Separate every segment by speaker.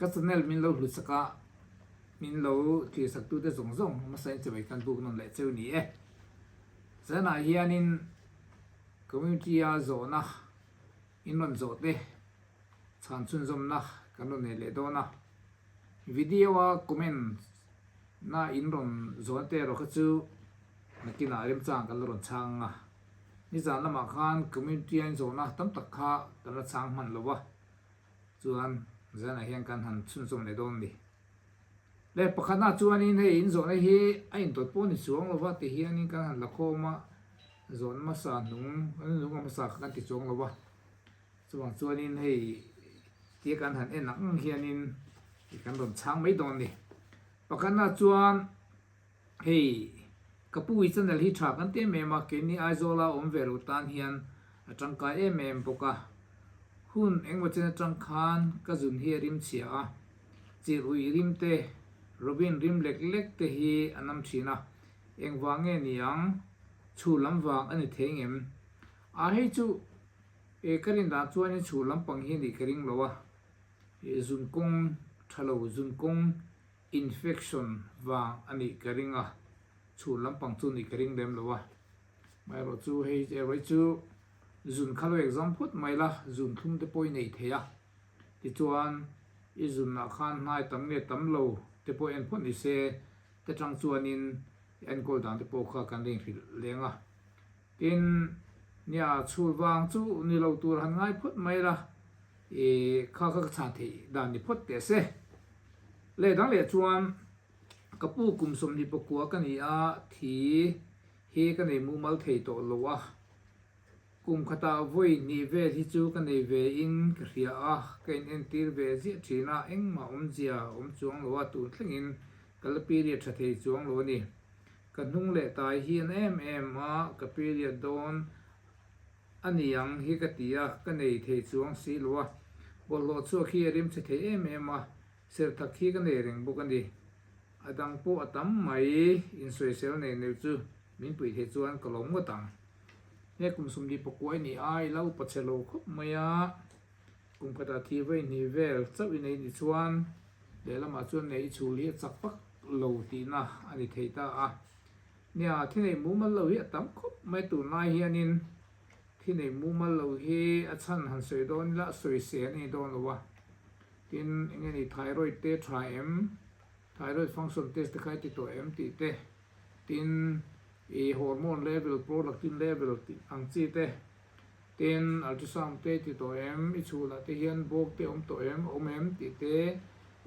Speaker 1: Ka channel min lo hlut sak a, min lo thlir sak tute zawng zawng hmasa in chawei kan buk nawn leh cheu ni e. Zanah hianin community a zawhna in rawn zawh te chhan chhunzawmna kan rawn nei leh dawn a. Video a comment na in rawn zawn te erawh kha chu nakinah remchang kan la rawn chhang a. Nizan lamah khan community a in zawhna tam tak kha kan la chhang hman lo va. Chuan zanah hian kan han chhunzawm leh dawn a ni. Le pakhatna chuanin hei in zawhna hi a intawt pawh ni chuang lo va ti hianin kan han la khawm a, zawhna hmasa hnung hnung a hmasa kha kan ti chuang lo va. Chuvang chuanin hei tia kan han en ang hianin kan rawn chhang mai dawn a ni. Pakhatna chuan. Hei, ka pu i channel hi tha kan ti em em a, keini Aizawla awm ve lo tan hian a tangkai em em bawk a. Hun engmaw chen atang khan ka zun hi a rim chhia a, chirh ui rim te, Robin rim lek lek te hi a nam thin a, engvang nge ni ang, chhur lam vang a ni thei ngem? A hei chu e ka rin dan chuanin chhur lampang hi nih ka ring lo a, zun kawng tha lo, zun kawng Infection vang a nih ka ring a, chhur lampang chu nih ka ring lem lo a. Amaherawh chu hei erawh hi chu zun kha lo exam phawt mai la, zun thlum te pawh i nei thei a. Tichuan i zunah khan hnai tam nge tam lo te pawh en phawt ni se, te tang chuanin i enkawl dan te pawh kha kan ring hrilh leng a. Tin, nia chhur vang chu ni lo tur han ngai phawt mai la, i kha kha ka chhan theih dan ni phawt teh se. Leh dang leh chuan ka pu kum 20 pakua ka ni a, thi hi ka nei mumal thei tawh lo a, kum khatah vawi hnih vel hi chu ka nei ve in ka hria a, ka in entir ve ziah thin a, engmah awmzia awm chuang lo a, tun thlengin ka la period tha thei chuang lo a ni. Ka hnung leh tai hi an em em a, ka period dawn a ni ang hi ka ti a, ka nei thei chuang si lo a, bawlhhlawh chhuak hi a rimchhe thei em em a, serh tak hi ka nei reng bawk a ni. A dang pawh a tam mai, insawisel nei neuh chu min puih theih chuan ka lawm ngawt ang. He kum 24 i ni a, i la upa chhe lo khawp mai a, kum khatah thi vawi hnih vel chauh i nei ni chuan lehlamah chuan nei i chhul hi a chak vak lo tihna a ni thei ta a. Nia, thi nei mumal lo hi a tam khawp mai tunlai hianin thi nei mumal lo hi a chhan han sawi dawn ila sawi se an ei dawn lo a. Tin, eng nge ni thyroid te tha em, thyroid function test te kha i ti tawh em tih te, tin i hormone level, prolactin level tih ang chi te, Tin, ultrasound te ti tawh em? I chhul ah te hian bawk te awm tawh em? Awm em? Tih te,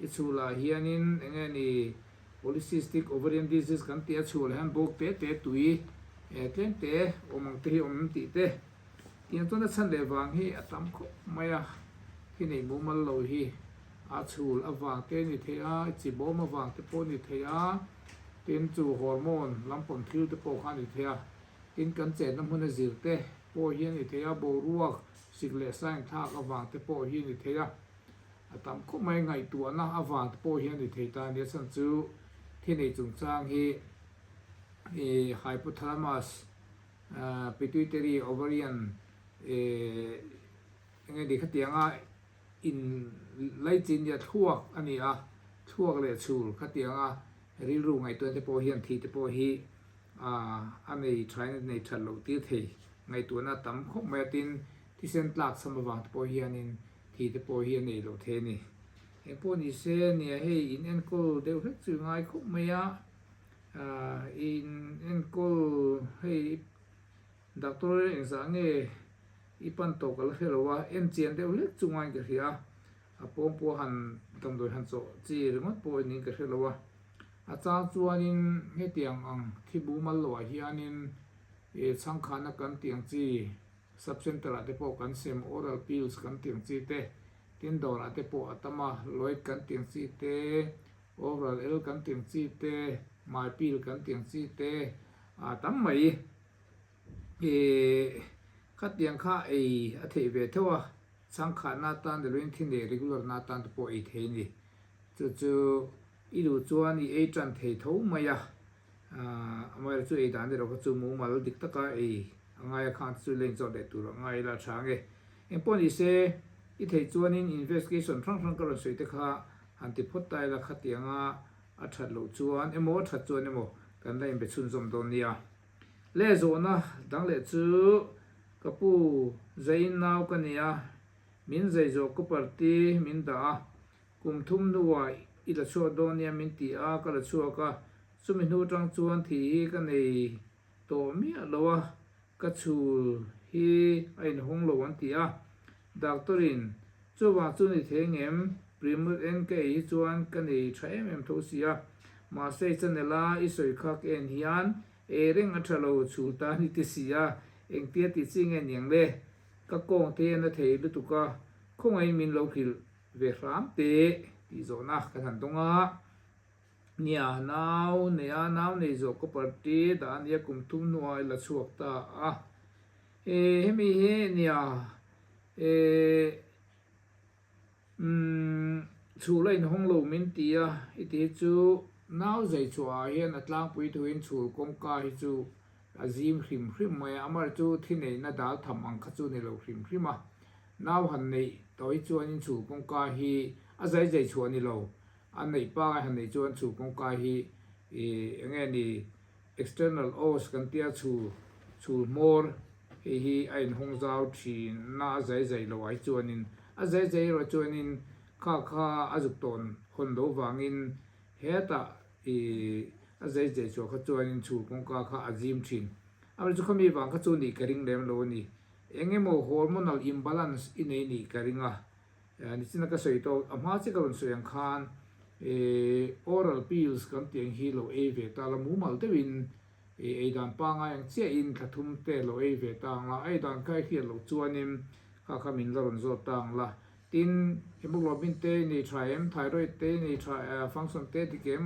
Speaker 1: i chhul ah hianin eng nge ni polycystic ovarian disease kan tih a chhul ah hian bawk te te tui tlem te awm ang te hi awm em tih te. Tiang chuan a chhan leh vang hi a tam khawp mai a, thi nei mumal lo hi a chhul avang te a ni thei a, chi bawm avang te pawh a ni thei a, tin chu hormone lampang thil te pawh kha a ni thei a. Tin, kan chenna hmuna zir te pawh hi a ni thei a, boruak sik leh sain thlak avang te pawh hi a ni thei a, a tam khawp mai ngaihtuahna avang te pawh hi a ni thei ta a ni. A chhan chu thi nei chungchang hi ih hypothalamus, pituitary, ovarian ih eng nge ni khatianga in laichin nia thluak a ni a, thluak leh chhul khatianga rilru ngaihtuahna te pawh hian thi te pawh hi a nei thain a nei that loh tir thei. Ngaihtuahna a tam khawp mai a, tin thisen tlak cham avang te pawh hianin thi te pawh hi a nei loh thei a ni. Eng pawh ni se nia hei in enkawl deuh hlek chu i ngai khawp mai a, in enkawl hei doctor engzah nge i pan tawh ka la hre lo a, en chian deuh hlek chu ngaiin ka hria a, a pawng pawh han damdawi han chawh chi ringawt pawh niin ka hre lo a. A chang chuanin hetiang ang thi bumal loah hianin ih chhangkhana kan tih ang chi sub center ah te pawh kan sem oral pills kan tih ang chi te, tin dawrah te pawh a tam a, Lloyd kan tih ang chi te, Oral L kan tih ang chi te, My pill kan tih ang chi te a tam mai. Ih khatiang kha ei a theih ve theuh a, chhangkhahna atan ni loin thi nei regular na atan te pawh ei thei a ni. Chu chu i duh chuan i ei tan thei tho mai a, amaherawhchu chu ei dan erawh kha chu mumal dik taka ei a ngai a khang te chu leng chawt leh tur a ngai ila a tha ange. Engpawh ni se i theih chuanin investigation hrang hrang ka rawn sawi te kha Han ti phawt ta ila khatianga a that loh chuan emaw a that chuan emaw kan la inbe chhunzawm dawn nia. Le zawhna dang leh chu ka pu Zain nau ka nia, min zai zawh copper te min dah a, kum thum hnuah i la chhuak dawn nia min ti a, ka la chhuak a, chumi hnu atang chuan thi hi ka nei tawh miah lo a, ka chhul hi a inhawng lo an ti a, Doctor in, Chuvang chu ni thei ngem, Primut en ka ei hi chuan ka nei tha em em tho si a, mahse i channel a i sawi kha ka en hian ei reng a tha lo chhul ta ni ti si a, engtia ti chi nge niang le, ka kawng te hian a thei lutuk a, khawngaihin min lo hrilh ve hram teh tih zawhna kan han dawng a. Nia, nau nei a, nau nei zawh ka party dah a nia kum thum hnuah i la chhuak ta a. E, hemi hi nia, e, umm, chhul a inhawng lo min ti a, i ti hi chu nau zai chhuah ah hian a tlangpui thuin chhul kawngka hi chu a zim hrim hrim mai a, amar chu thi neihna dal tham ang kha chu ni lo hrim hrim a. Nau han neih tawh hi chuanin chhul kawngka hi a zai zai chhuah a ni lo, A neih pangai han neih chuan chhu kawngka hi ih eng nge ni external os kan tia chhu chhu hmawr hei hi a inhawng zau thin a a zai zai lo ai chuanin a zai zai erawh chuanin kha kha a zuk tawn hawn lo vangin hetah ih a zai zai chhuah kha chuanin chhu kawngka kha a zim thin. Amaherawhchu khami vang kha chu nih ka ring lem lo a ni. Eng emaw hormonal imbalance i nei nih ka ring a. Nichina ka sawi tawh, a hma che ka rawn sawi ang khan oral pills kan tih ang hi lo ei ve ta la, mumal deuhin ei dan pangai ang chiahin thla thum te lo ei ve ta ang la, a ei dan kha i hriat loh chuanin kha kha min la rawn zawt ta ang la. Tin, hemoglobin te i nei tha em, thyroid te i nei tha, function te dik em,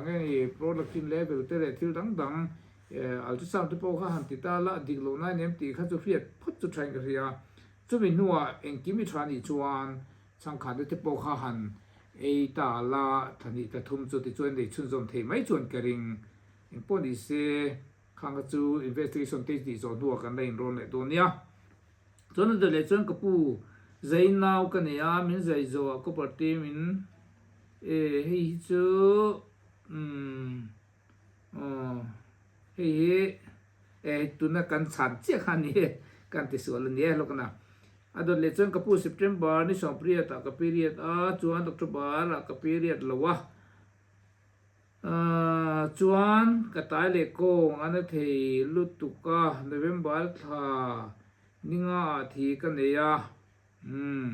Speaker 1: nge ni prolactin level te leh thil dang dang ultrasound te pawh kha han ti ta la, dik loh na em tih kha chu hriat phawt chu thain ka hria. Chumi hnuah engkim i tha nih chuan chhangkhat te pawh kha han ei ta la, thahnih ta thum chu tichuan nei chhunzawm thei mai chuan ka ring. Engpawh ni se, khang kha chu investigation te tih zawh hnuah kan la inrawn leh dawn nia. Chuan a dawt leh chuan ka pu zai nau ka nei a, min zai zawhah copper te min e hei hi chu umm Aw, hei hi e tuna kan chhan chiah kha a ni e, kan ti sual a ni e hlawk na. A dawt leh chuan ka pu September ni sawmpriat ah ka period a, chuan October ah ka period lo a, aaa chuan ka tai leh kawng a na thei lutuk a, November thla ninga ah thi ka nei a, umm.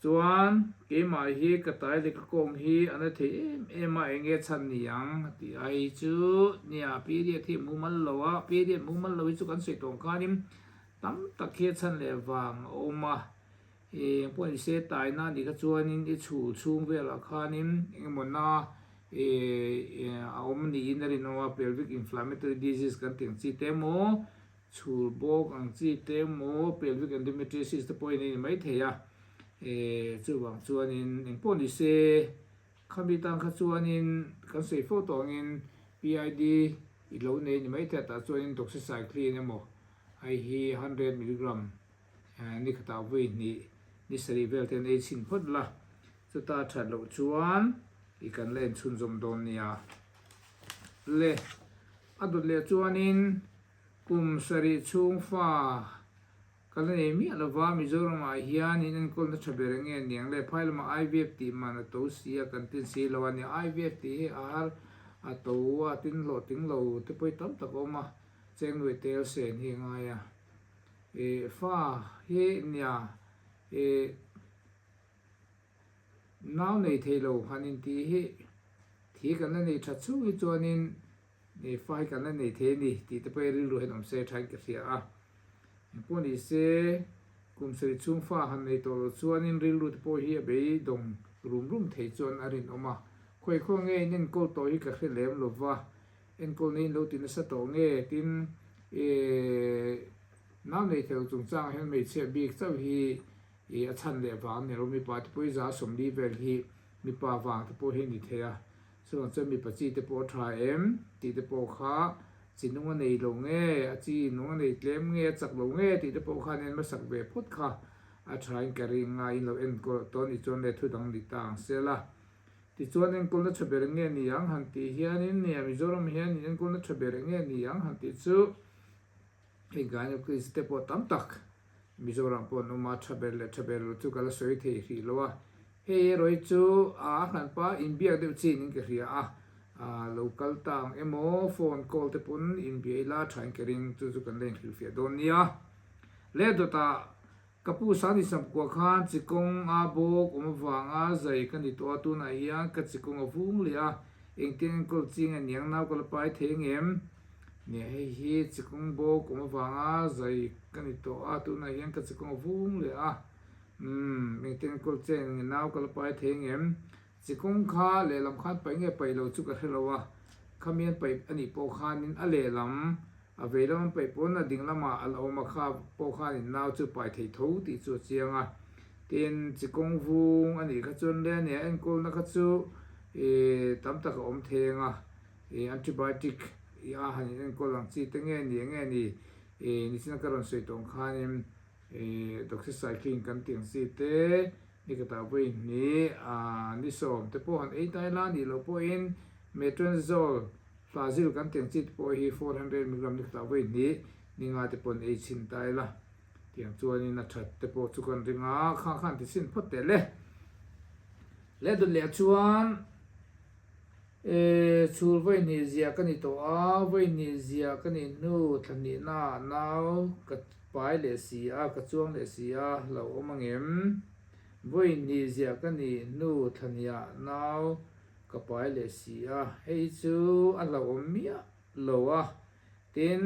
Speaker 1: Chuan keimah hi ka tai leh ka kawng hi a na thei em em a, eng nge chhan ni ang a ti a, hei chu nia period hi mumal lo a, period mumal lo hi chu kan sawi tawh ang khanin tam tak hi a chhan leh vang a awm a, eng pawh ni se taina a nih kha chuanin i chhul chhung velah khanin eng emaw na a awm niin a rinawm a, pelvic inflammatory disease kan tih ang chi te emaw Chhul bawk ang chi te emaw pelvic endometriosis te pawhin a in mai thei a, chuvang chuanin engpawh ni se khami tan kha chuanin kan sawi fo tawh angin PID i lo nei ni mai thei a tah chuanin doxycycline emaw hei hi 100 milligram ni khatah vawi hnih ni sarih vel te an ei chhin phawt la, chuta that loh chuan i kan la inchhunzawm dawn nia le. A dawt leh chuanin kum sarih chhung fa ka la nei miah lova, Mizoramah hian in enkawlna tha ber eng nge niang le? Phai lamah IVF tih man a to si a, kan tin si lo a nia. IVF tih hi a har a to a, tin hlawh ting lo te pawh hi tam tak a awm a, cheng nuaih tel sen hi a ngai a. Ih fa hi nia ih. Nau nei thei lo han intih hi thi kan la nei that chhung hi chuanin fa hi kan la nei thei a ni tih te pawh hi rilru hian awm se thain ka hria a. Engpawh ni se kum sarih chhung fa han nei tawh loh chuanin rilru te pawh hi a beidawng rum rum thei chuan a rinawm a. Khawi khaw nge in enkawl tawh hi ka hre lem lo va, enkawl nei in lo ti nasa tawh nge tin nau nei thei lo chungchangah hian hmeichhia bik chauh hi I a chhan leh vang ni lo mipa te pawh hi za 40 vel hi mipa vang te pawh hi a ni thei a, chuvang chuan mipa chi te pawh a tha em tih te pawh kha chi nung a nei lo nge, a chi nung a nei tlem nge, a chak lo nge tih te pawh khan en hmasak ve phawt kha A thain ka ring a, in lo enkawl tawh a nih chuan le thu dang ni ta ang se la. Tichuan enkawlna tha ber nge ni ang han tih hianin nia Mizoram hian in enkawlna tha ber nge ni ang han tih chu hei gynecologist te pawh tam tak Mizoram pawh an awm a, tha ber leh tha ber lo chu ka la sawi thei hrih lo a. Hei erawh hi chu a hranpa inbiak deuh chin in ka hria a, lo kal ta ang emaw phone call te pawn inbia ila thain ka ring chu chu kan la inhrilhfiah dawn nia. Leh dawtah Ka pu Sani Samkua khan chikawng a bawk awm avanga zai ka ni tawh a, tunah hian ka chikawng a vung leh a, engtin enkawl chi nge niang nau ka la pai thei angem? Nia hei hi chikawng bawk awm avanga zai ka ni tawh a, tunah hian ka chikawng a vung leh a, umm engtin enkawl chi nge nau ka la pai thei angem? Chikawng kha lehlam khan paih nge paih lo chu ka hre lo a, khamian paih anih pawh khanin a lehlam A vei lam an paih pawn a ding lamah a la awm a, kha pawh khan in nau chu pai thei tho tih chu a chiang a. Tin, chikawng vung a nih kha chuan le nia enkawlna kha chu ih tam tak a awm theng a, ih antibiotic ih a han in enkawl ang chi te nge ni nge ni ih nichina ka rawn sawi tawh ang khanin ih doxycycline kan tih ang chi te ni ka tah vawi hnih ah ni sawm te pawh han ei ta ila nih loh pawhin metronidazole Fazil kan tiang chi te pawh hi 400 milligram ni khatah vawi hnih ni nga te pawh an ei chhin ta ila tiang chuanin a that te pawh chu kan ring a, kha khan ti chhin phawt teh le. Leh dawt leh chuan e chhul vawi hnih ziah ka ni tawh a, vawi hnih ziah ka nih hnu thla hnihna ah nau ka pai leh si a, ka chuang leh si a, hlauhawm angem? Vawi hnih ziah ka nih hnu thla hnih ah nau Ka pai leh si a, hei chu a hlauhawm miah lo a. Tin,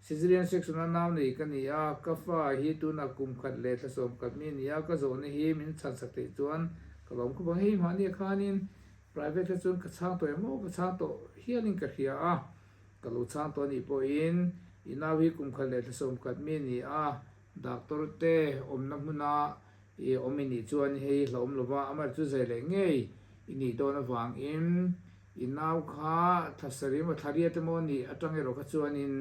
Speaker 1: Caesarean section a nau nei ka ni a, ka fa hi tunah kum khat leh thla sawm khat mi a ni a, ka zawhna hi min chhan sak theih chuan ka lawm khawp ang. Hei mahni khanin private kha chuan ka chhang tawh em aw, ka chhang tawh hialin ka hria a, ka lo chhang tawh a nih pawhin i nau hi kum khat leh thla sawm khat mi a ni a, doctor te awmna hmuna I awm i nih chuan hei hlauhawm lo va, amah chu zai leh ngei i nih dawn avangin i nau kha thla sarih emaw thla riat emaw nih atang erawh kha chuanin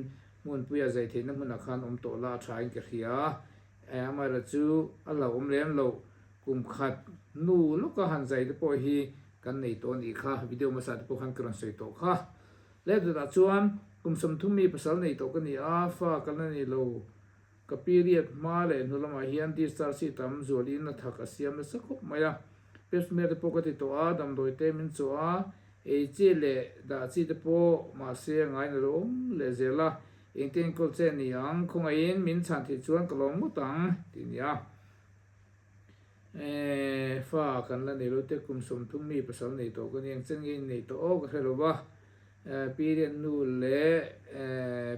Speaker 1: hmunpuia zai theihna hmunah khan awm tawh la a thain ka hria. Amaherawh chu a hlauhawm lem loh kum khat hnu lawka han zai te pawh hi kan nei tawh a nih kha, video hmasa te pawh khan ka rawn sawi tawh kha. Leh dawtah chuan kum 30 mi pasal nei tawh ka ni a, fa ka la nei lo. Ka period hma leh hnu lamah hian discharge hi tam zualin a thak a siam nasa khawp mai a. Pap smear te pawh ka ti tawh a, damdawi te min chawh a, ei chi leh dah chi te pawh mahse a ngai na lo awm leh zel a, engte enkawl che ni ang, khawngaihin min chhan theih chuan ka lawm ngawt ang tih a ni a. Eeh fa kan la nei lo te kum 30 mi pasal nei tawh ka ni ang che nge in nei tawh aw ka hre lo va. Pi Riannu leh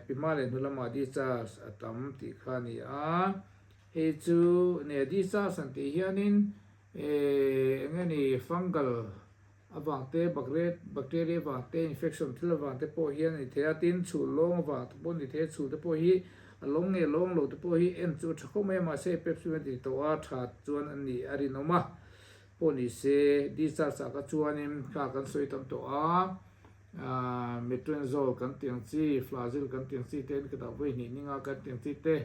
Speaker 1: Pi Hma leh hnu lamah discharge a tam tih kha a ni a, hei chu ne discharge han tih hianin eng nge ni fungal avang te bacteria avang te infection thil avang te pawh hian a ni thei a, tin chhul lawng avang te pawh a ni thei a, chhul te pawh hi a lawng nge lawng lo te pawh hi en chu a tha khawp mai a, mahse pep sum a ti tawh a tha chuan a nih a rinawm a. Pawh ni se, discharge ah kha chuanin kha kan sawi tam tawh a, metronidazole kan tih ang chi, flagyl kan tih ang chi te, ka dah vawi hnih ninga kan tih ang chi te,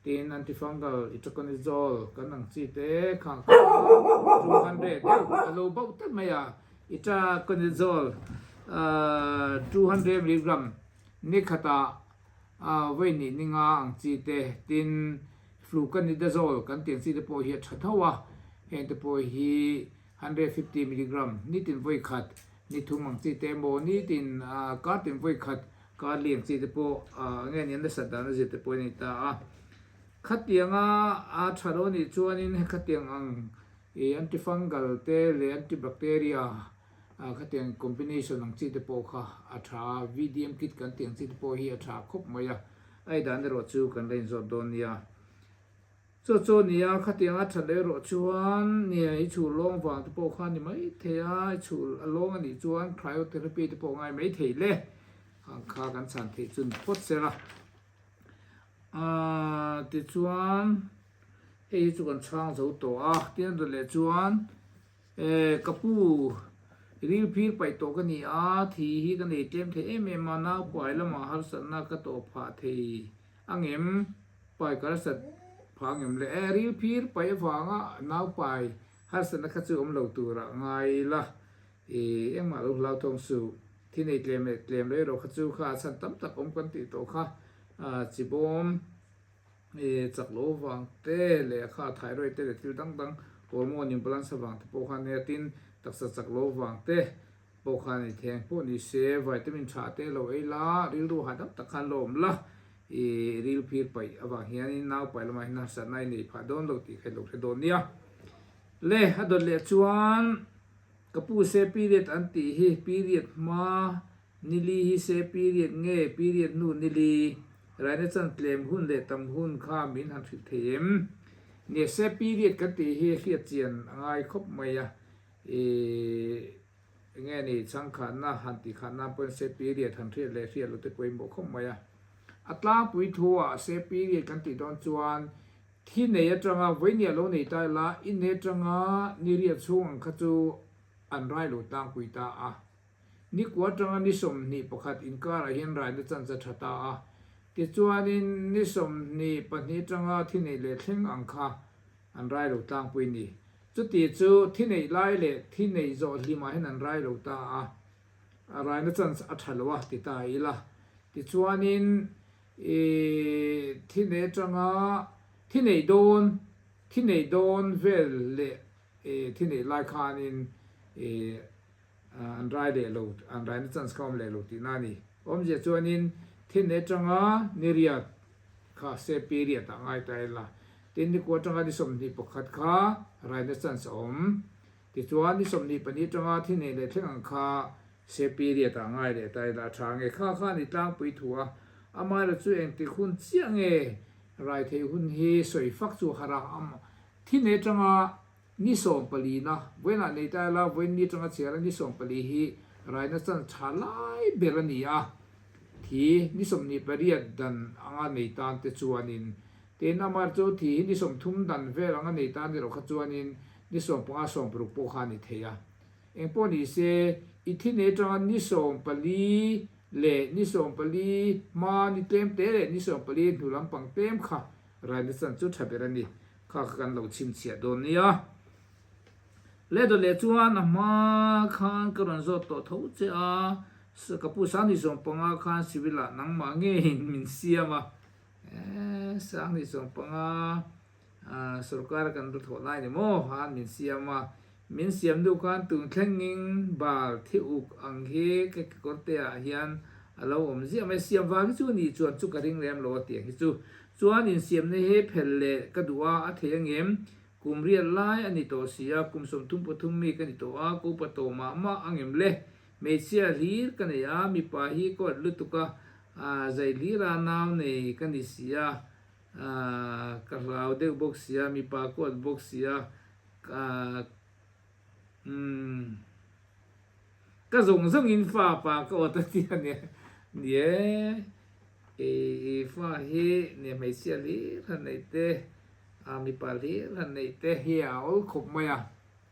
Speaker 1: tin antifungal itraconazole kan ang chi te khang kha 200 deuh a lo bauh tlat mai a, itraconazole 200 milligram ni khatah vawi hnih ninga ang chi te, tin Fluconazole kan tih ang chi te pawh hi a tha tho a, heng te pawh hi 150 milligram nitin vawi khat ni thum ang chi te emaw nitin kar tin vawi khat kar li ang chi te pawh nge ni an nasat dan a zir te pawh a ni ta a. Khatianga a tha lo nih chuanin khatiang ang ih antifungal te leh antibacteria khatiang combination ang chi te pawh kha a tha a, VDM kit kan tih ang chi te pawh hi a tha khawp mai a. A dan erawh chu kan la inzawt dawn nia. Chaw chaw nia, khatiang a that erawh chuan nia i chhul lawng vang te pawh kha ni mai thei a, i chhul a lawng a nih chuan cryotherapy te pawh ngai mai thei le. Ang kha kan chhan theih chu ni phawt se la. Aaa tichuan hei hi chu kan chhang zo tawh a, tin a dawt leh chuan E, ka pu, ril phir paih tawh ka ni a, thi hi ka nei tlem thei em em a, naupai lamah harsatna ka tawh phah thei angem? Pai ka harsat Phang em le e, ril phir paih avanga naupai harsatna kha chu awm lo turah ngai la, i engmah lo hlau thawng suh. Thi nei tlem leh tlem rei rawh kha chu kha a chhan tam tak awm kan tih tawh kha, chibawm i chak lo vang te leh kha thyroid te leh thil dang dang hormone imbalance avang te pawh kha nia tin taksa chak lo vang te pawh khan i theng pawh ni se vitamin tha te lo ei la rilru hahdam tak khan lo awm la i ril phir paih avang hianin nau paih lamah hian harsatna i nei phah dawn lo tih kha i lo hre dawn nia. Le a dawt leh chuan ka pu se period an tih hi period hma nili hi se period nge period hnu nili raina chan tlem hun leh tam hun kha min han hrilh thei em? Nia se period kan tih hi hriat chian a ngai khawp mai a i Enge ni changkhanna han tih khan nan pawhin se period han hriat leh hriat loh te pawimawh khawp mai a. A tlangpui thu ah se period kan tih dawn chuan thi nei atanga vawinia lo nei ta ila i nei atanga ni riat chhung ang kha chu an rai lo tlangpui ta a. Ni kua atanga ni 21 inkarah hian raina chance a tha ta a. Tichuanin ni 22 atanga thi nei leh thleng ang kha an rai lo tlangpui ni. Chuti chu thi neih lai leh thi neih zawh hlimah hian an rai lo ta a, a raina chance a tha lo a ti ta ila. Tichuanin i thi nei atanga thi neih dawn, thi neih dawn vel leh i thi neih lai khanin i an rai leh lo, an raina chance kha awm leh lo tihna a ni. Awmzia chuanin thi nei atanga ni riat kha se period ah ngai ta ila. Tin, ni kua atanga ni 21 kha raina chance a awm. Tichuan, ni 22 atanga thi nei leh thleng ang kha se period ah ngai leh ta ila a tha nge kha kha ni tlangpui thu a, amaherawh chu engtik hun chiah nge rai theih hun hi sawi fak chu har a, thi nei atanga ni 14 na vawiinah nei ta ila vawiin ni atanga chhiar a ni 14 hi raina chance tha lai ber a ni a, thi ni 28 dan anga nei tan te chuanin Tin, Amar chu thi hi ni 30 dan vel anga nei tan erawh kha chuanin ni 15 60 pawh kha a ni thei a. Eng pawh ni se, i thi nei atanga ni 14 leh ni 14 hma ni tlem te leh ni 14 hnu lampang tlem kha raina chan chu tha ber a ni. Kha kha kan lo chhimchhiah dawn nia. Leh dawt leh chuan a hma khan ka rawn zawt tawh tho che a, ka pu Sangni 15 khan civil ah nangmah ngeiin min siam a. Eeh Sangni 15 sorkar a kan ru thawh lai ni maw han min siam a, min siam hnu khan tun thlengin bal thi uk ang hi ka kekawr te ah hian a lo awm ziah mai, siam vang hi chu ni chuan chu ka ring lem lo a tiang hi chu chuan insiamna hi phel leh ka duh a, a thei angem kum riat lai a ni tawh si a, kum 33 mi ka ni tawh a, ko pa tawh mah mah angem le Hmeichhia hlir ka nei a, mipa hi ka awt lutuk a, zai hlir a nau nei ka ni si a, ka hlau deuh bawk si a, mipa ka awt bawk si a, umm ka zawng zawngin fa pa ka awt a tia nia, ni e, i fa hi nia hmeichhia hlir han neih te, mipa hlir han neih te hi a awl khawp mai a.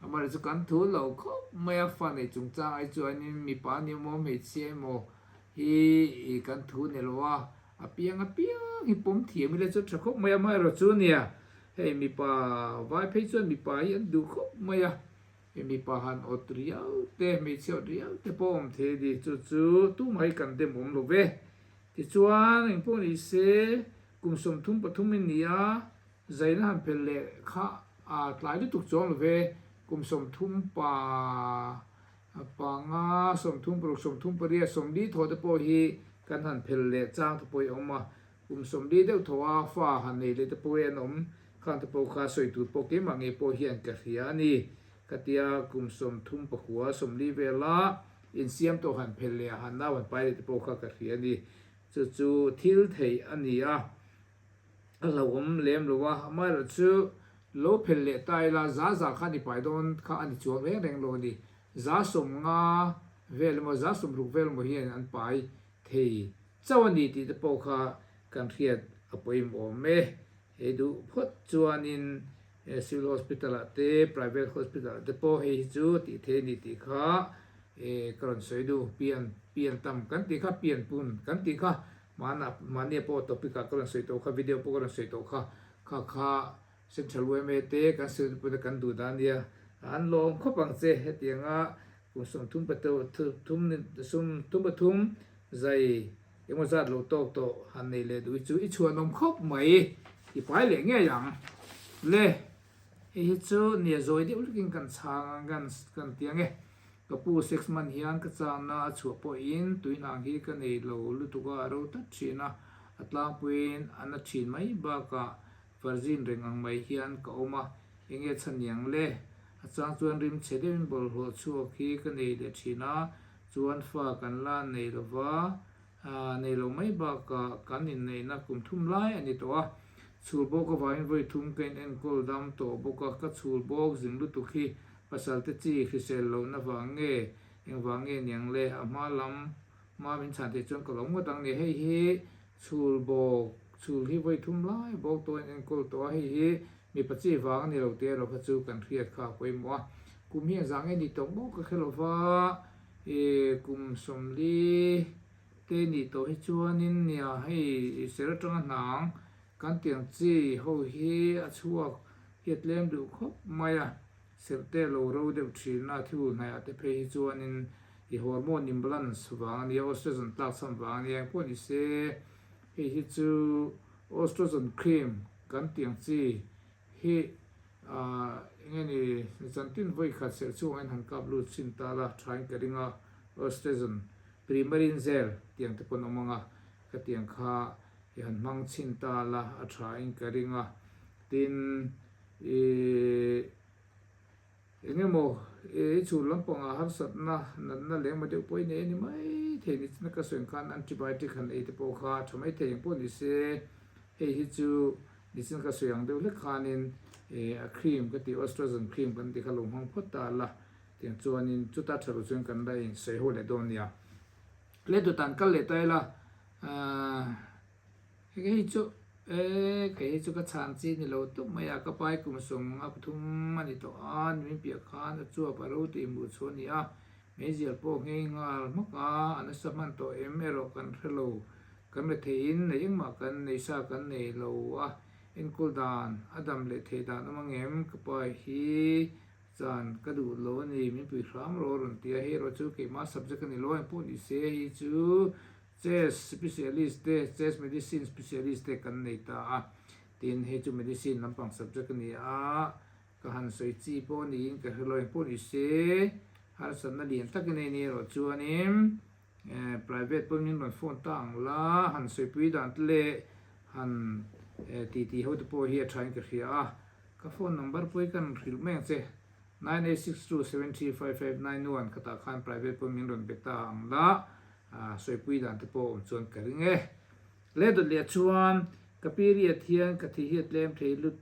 Speaker 1: Amaherawhchu chu kan thu lo khawp mai a, fa nei chungchang ai chuanin mipa ni emaw hmeichhia emaw hi kan thu ni lo a, a piang apiang hi pawm thiam ila chu tha khawp mai a, amaherawhchu nia hei mipa vai phei chuan mipa hi an duh khawp mai a, hei mipa han awt riau te hmeichhia awt riau te pawh awm thei a ni, chu chu tumah hi kan dem awm lo ve. Tichuan engpawh ni se kum 33 in ni a, Zaina han phelh leh kha a tlai lutuk chuang lo ve, kum 30 pa 5, 36, 38, 40 thaw te pawh hi kan han phelh leh chang te pawh hi a awm a, kum 40 deuh thaw a fa han nei leh te pawh hi an awm, khang te pawh kha sawi tur pawh keimah ngei pawh hian ka hria a ni. Khatia kum 39, 40 vela insiam tawh han phelh leh a han nau han pai leh te pawh kha ka hria a ni. Chu chu thil theih a ni a. A hlauhawm lem lo a, amaherawh chu lo phelh leh ta ila za za kha ni pai dawn kha a ni chuang reng reng lo a ni. Za 50 vel emaw za 60 vel emaw hian an pai thei chauh a ni tih te pawh kha kan hriat a pawimawm e. Hei duh phawt chuanin Civil Hospital ah te Private Hospital ah te pawh hei hi chu tih thei a ni tih kha ka rawn sawi duh. Pian pian tam kan tih kha pian pun kan tih kha Hmanah, mahnia pawh topic ah ka rawn sawi tawh kha, video pawh ka rawn sawi tawh kha. Kha kha Central yma te kan sawi kan duh dan nia an lawm khawp ang che hetianga kum 33 zai engmaw zat lo tawk tawh han nei leh duh hi chu i chhuanawm khawp mai i pai leh ngei ang le hei hi chu nia zawi deuh hlekin kan chhang ang kan kan ti ang e ka pu sex man hian ka changna a chhuah pawhin tuihnang hi ka nei lo lutuk a a ro tlat thin a a tlangpuiin a na thin mai bakah Virgin reng ang mai hian ka awm a, enge chhan niang le? A chang chuan rim chhe deuhin bawlhhlawh chhuak hi ka nei leh thin a, chuan fa kan la nei lo va, nei lo mai bakah kan inneihna kum thum lai a ni tawh a. Chhul bawk avangin vawi thum ka in enkawl dam tawh bawk a, ka chhul bawk zing lutuk hi pasal te chi hrisel lohna vang nge, engvang nge niang le? A hma lam hma min chhan theih chuan ka lo ngawt ang ni, hei hi Chhul bawk, chhul hi vawi thum lai bawk tawh in enkawl tawh a, hei hi mipa chi vang a ni lo tih erawh kha chu kan hriat kha a pawimawh a. Kum hi engzah nge ni tawh maw ka hre lo va, ih kum 40 te nih tawh hi chuanin nia hei ser atanga hnang kan tiang chi ho hi a chhuak hi a tlem duh khawp mai a. Serhte lo ro deuh thin a, thil hnaihah te phei hi chuanin i hormone imbalance vang a nia, oestrogen tlak chhan vang a nia, engpawh ni se hei hi chu oestrogen cream kan tih ang chi hi ah eng nge ni zantin vawi khat serh chhungah hian han kap lut chhin ta la thain ka ring a, oestrogen primarin gel tih ang te pawh an awm ang a, ka tih ang kha i han hmang chhin ta la a thain ka ring a, tin. Ih eng emaw i chhur lampangah harsatna natna leh emaw deuh pawh i nei a ni mai thei ni china ka sawi khan antibiotic han ei te pawh kha a tha mai thei eng pawh ni se hei hi chu nichina ka sawi ang deuh hlek khanin ih a cream ka tih oestrogen cream kan tih kha lo hmang phawt ta la tiang chuanin chuta tha lo chuan kan la insawi ho leh dawn nia. Le dawt an kal leh ta ila ahh. Hei chu e kei hi chu ka chhan chi ni lo tawp mai a, ka pai kum 53 a ni tawh a, nimin piah khan a chuap a ro tih hmuh chhuah a ni a, meizial pawh nghei nghal hmak a, a nasa hman tawh em erawh kan hre lo, kan re theihin nei engmah kan nei sa kan nei lo a, enkawl dan a dam leh theih dan awm angem ka pai hi chan ka duh lo a ni, min pui hram rawh a rawn ti a, hei erawh chu keimah subject a ni lo a, engpawh ni se hei chu Chest specialist te, chest medicine specialist te kan nei ta a, tin hei chu medicine lampang subject a ni a, ka han sawi chi pawh niin ka hre lo engpawh ni se, harsatna lian tak in ei ni erawh chuanin private pawn min rawn phone ta ang la, han sawipui dan te leh han titi ho te pawh hi a thain ka hria a, ka phone number pawh hi ka rawn hrilh mai ang che, 9862735591 khatah khan private pawn min rawn be ta ang la. Sawipui dan te pawh awm chuan ka ring e. Le dawt leh chuan ka period hian ka thi hi a tlem thei lut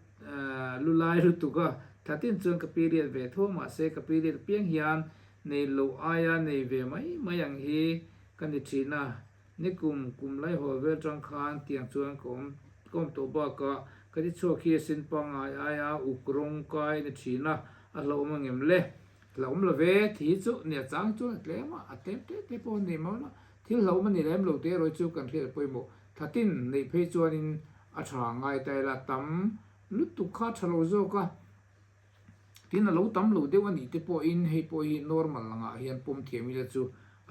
Speaker 1: lu lai lutuk a, thatin chuan ka period ve tho mahse ka period apiang hian nei loh aia nei ve mai mai ang hi ka ni thin a, nikum kum lai hawl vel tang khan tiang chuan ka awm ka awm tawh bakah ka thi chhuak hi a sin pangngai aia uk rawng kai a ni thin a, a hlauhawm angem le? Hlauhawm lo ve, thi chu nia chang chuan a tlem a, a tlem te te pawh a nei mawn a, thil hlauhawm a ni lem lo te erawh chu kan hriat a pawimawh. Thatin neih phei chuanin a tha ngai ta ila tam lutuk kha a tha lo zawk a, tin a lo tam lo deuh a nih te pawhin hei pawh hi normal langah hian pawm thiam ila chu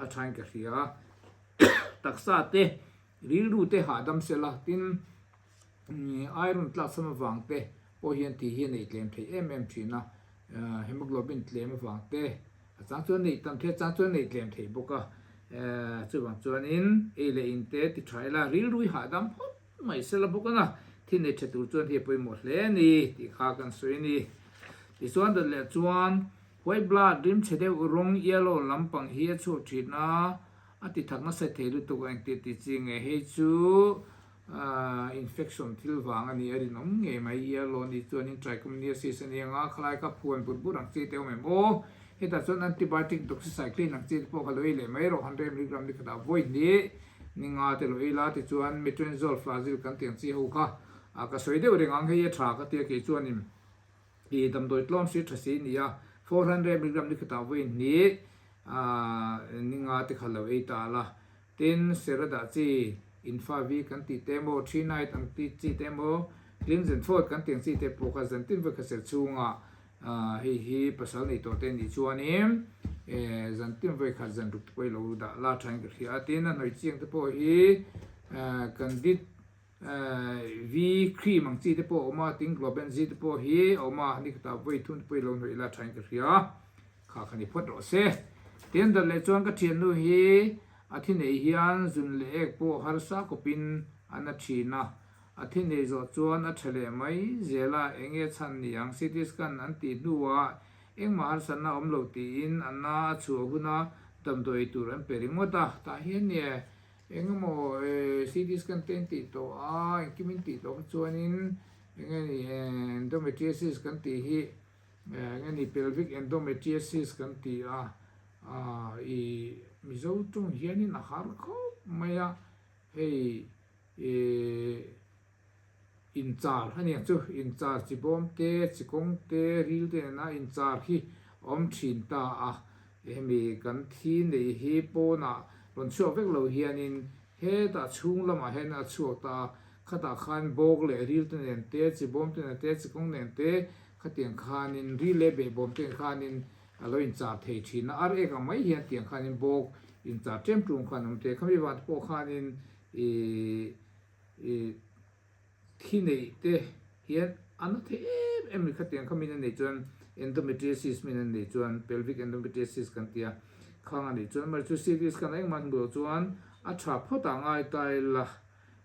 Speaker 1: a thain ka hria a, taksa te rilru te hahdam sela tin Iron tlakchham avang te pawh hian tih hi a neih tlem theih em em thin a, hemoglobin tlem avang te a chang chuan neih tam thei a chang chuan neih tlem theih bawk a, chuvang chuanin ei leh in te ti tha ila rilrui hahdam phawt mai sela bawk ang a, thil nei tha tur chuan hei a pawimawh hle a ni tih kha kan sawi a ni. Tichuan dawt leh chuan white blood rim chhe deuh rawng yellow lampang hi a chhuak thin a, a ti thak nasa thei lutuk a engtir tih chi nge hei chu Infection thil vang a ni a rinawm ngei mai yellow ni chuanin trichomoniasis a ni ang a, khalai kha phuan but but ang chi te awm em aw? Hetah chuan antibiotic doxycycline ang chi te pawh kha lo ei leh mai rawh 100 milligram ni khatah vawi hnih ni nga te lo ei la tichuan metronidazole flagyl kan tih ang chi ho kha ka sawi deuh reng ang hei a tha ka tia kei chuanin i damdawi tlawm si tha si a ni a, 400 milligram ni khatah vawi hnih ni nga te kha lo ei ta la. Tin, Serada chi, Infa vi kan tih te emaw, Three Night ang tih chi te emaw, Cleanse and Forth kan tih ang chi te pawh kha zantin vawi khat serh chhungah hei hi pasal nei tawh te nih chuanin zantin vawi khat zan ruk te pawh hi lo dah la thain ka hria a. Tin, a hnawih chiang te pawh hi Candid V cream ang chi te pawh a awm a, tin Globenzi te pawh hi a awm a, ni khatah vawi thum te pawh hi lo hnawih la thain ka hria. Kha kha ni phawt rawh se. Tin, dawt leh chuan ka thiannu hi a thi neih hian zun leh ek pawh harsa kawpin a na thin a, a thi neih zawh chuan a tha leh mai zel a, eng nge chhan ni ang CT scan an tih hnuah engmah harsatna a awm lo tiin a na a chhuah huna damdawi tur an pe ringawt a, tah hian nge eng emaw CT scan te an tih tawh a, engkim in tih tawh kha chuanin eng nge ni endometriosis kan tih hi Eng nge ni pelvic endometriosis kan ti a, i Mizo tawng hianin a har khawp mai a, hei i inchar a niang chu, inchar chi bawm te, chi kawng te, ril te nena inchar hi a awm thin ta a, hemi kan thi neih hi pawnah rawn chhuak vek lo hianin Hetah chhung lamah hian a chhuak ta a, khatah khan bawk leh ril te nen te, chibawm te nen te, chikawng nen te, khatiang khanin ril leh behbawm te nen khanin a lo inchar thei thin a, ar ek ang mai hian tiang khanin bawk inchar tlem tlum khan awm thei. Khami vang te pawh khanin ih ih Thi neih te hian a na thei em em ni khatiang kha min a neih chuan endometriosis min a neih chuan pelvic endometriosis kan ti a, khang a neih chuan mah chu CT scan engmah hmu lo chuan a tha phawt ah ngai ta ila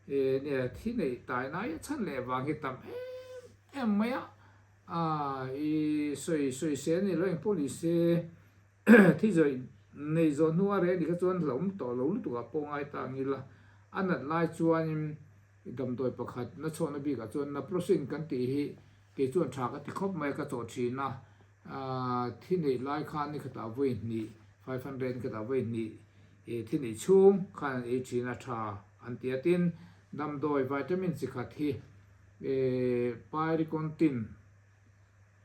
Speaker 1: e nia thi neih tai nai a chhan leh vang hi tam em em mai a, a i sawi sawi se a ni lo engpawh ni se Thi zawih nei zawh hnu a reh ni kha chuan hlauhawm tawh lo lutuk ah pawh ngai ta ang ila, a nat lai chuanin damdawi pakhat na chhuahna bikah chuan naproxen kan tih hi kei chuan tha ka ti khawp mai a, ka chawh thin a, thi neih lai khan ni khatah vawi hnih, 500 ni khatah vawi hnih thi neih chhung khan an ei thin a tha an ti a, tin damdawi vitamin chi khat hi pyricontin.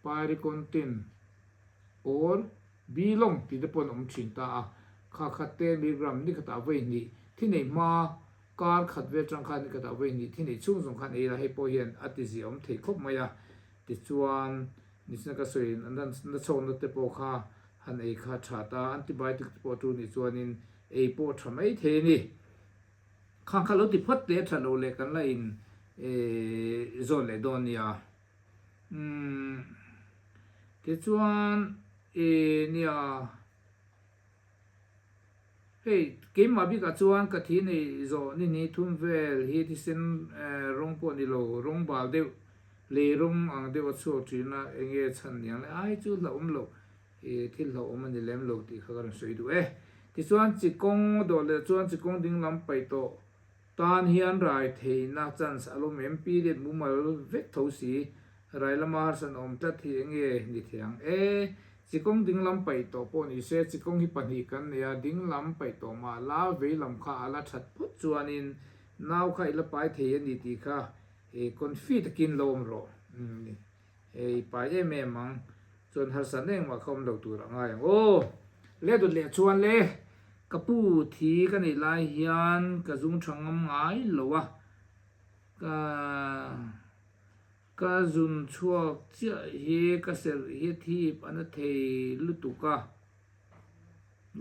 Speaker 1: Pyricontin or Bilong tih te pawh an awm thin ta a, kha khat te milligram ni khatah vawi hnih thi neih hma kar khat vel tang khan ni khatah vawi hnih thi neih chhung zawng khan ei la, hei pawh hian a ti zia awm thei khawp mai a, tichuan nichina ka sawi na chhawkna te pawh kha han ei kha tha ta, antibiotic te pawh a tu nih chuanin ei pawh tha mai thei a ni. Khang kha lo ti phawt teh tha lo leh kan la in zawn leh dawn nia. Umm tichuan i nia hei keimah bikah chuan ka thi nei zawh ni hnih thum vel hi thisen rawng pawh ni lo rawng bal deuh lei rawng ang deuh a chhuak thin a enge chhan niang le ai chu hlauhawm loh i thil hlauhawm a ni lem lo tih kha ka rawn sawi duh e. Tichuan chi kawng dawh leh chuan chi kawng ding lam paih tawh Tan hian rai theihna chance a lawm em? Period mumal vek tho si, rai lama harsan awm tlat hi enge ni thei ang? E, chikawng dinglam paih tawh pawh ni se, chikawng hi pahnih kan nei a, dinglam paih tawh mah la, vei lam kha a la that phawt chuanin nau kha i la pai thei a ni tih kha confi takin lo awm rawh. Hei pai em em ang chuan harsatna engmah kha awm lo tur a ngai ang aw. Le dawt leh chuan le ka pu thi ka neih lai hian ka zung tha ngam ngai lo a, ka ka zun chhuak chiah hi ka serh hi thip a na thei lutuk a.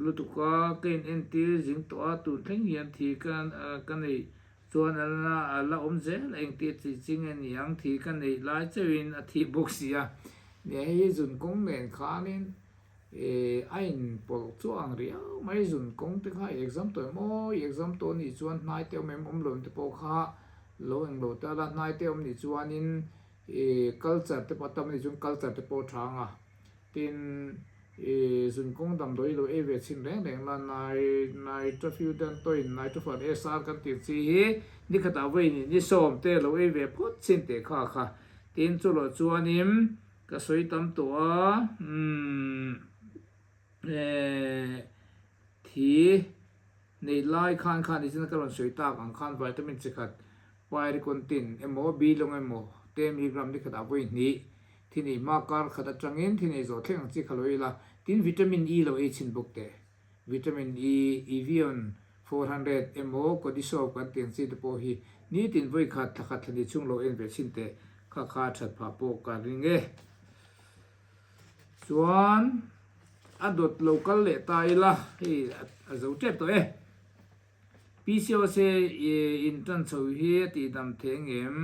Speaker 1: Lutuk a, ka in entir zing tawh a, tun thleng hian thi ka ka neih chuan a la a la awm zel a, engtia chi chi nge ni ang, thi ka neih lai chauhin a thi bawk si a, nia hei hi zun kawng nen khanin ih a in pawlh chuah ang riau mai, zun kawng te kha i exam tawh em aw, i exam tawh anih chuan hnai te awm em awm lo em te pawh kha lo englo ta la, hnai te awm nih chuanin ih culture te pawh a tam anih chuan culture te pawh a tha ang a. Tin, i zunkawng damdawi lo ei ve chhin reng reng la, nai nitrofudantoin, nitrofan SR kan tih chi hi ni khatah vawi ni ni sawm te lo ei ve phawt chhin teh kha kha. Tin, chulawh chuanin ka sawi tam tawh a, umm eh thi neih lai khan khan nichina ka rawn sawi tak ang khan vitamin chi khat pyricontin emaw bilong emaw te milligram ni khatah vawi hnih Thi nei hma kar khat atangin thi nei zawh thleng ang chi kha lo ei la, tin vitamin E lo ei chhin bawk teh. Vitamin E, Evion, 400 emaw Codisol kan tih ang chi te pawh hi nitin vawi khat thla khat thla ni chhung lo en ve chhin teh kha kha that phah pawh ka ring e. Chuan a dawt lo kal leh ta ila hei a zo tep tawh e. PCOS in tan chho hi a tihdam thei angem?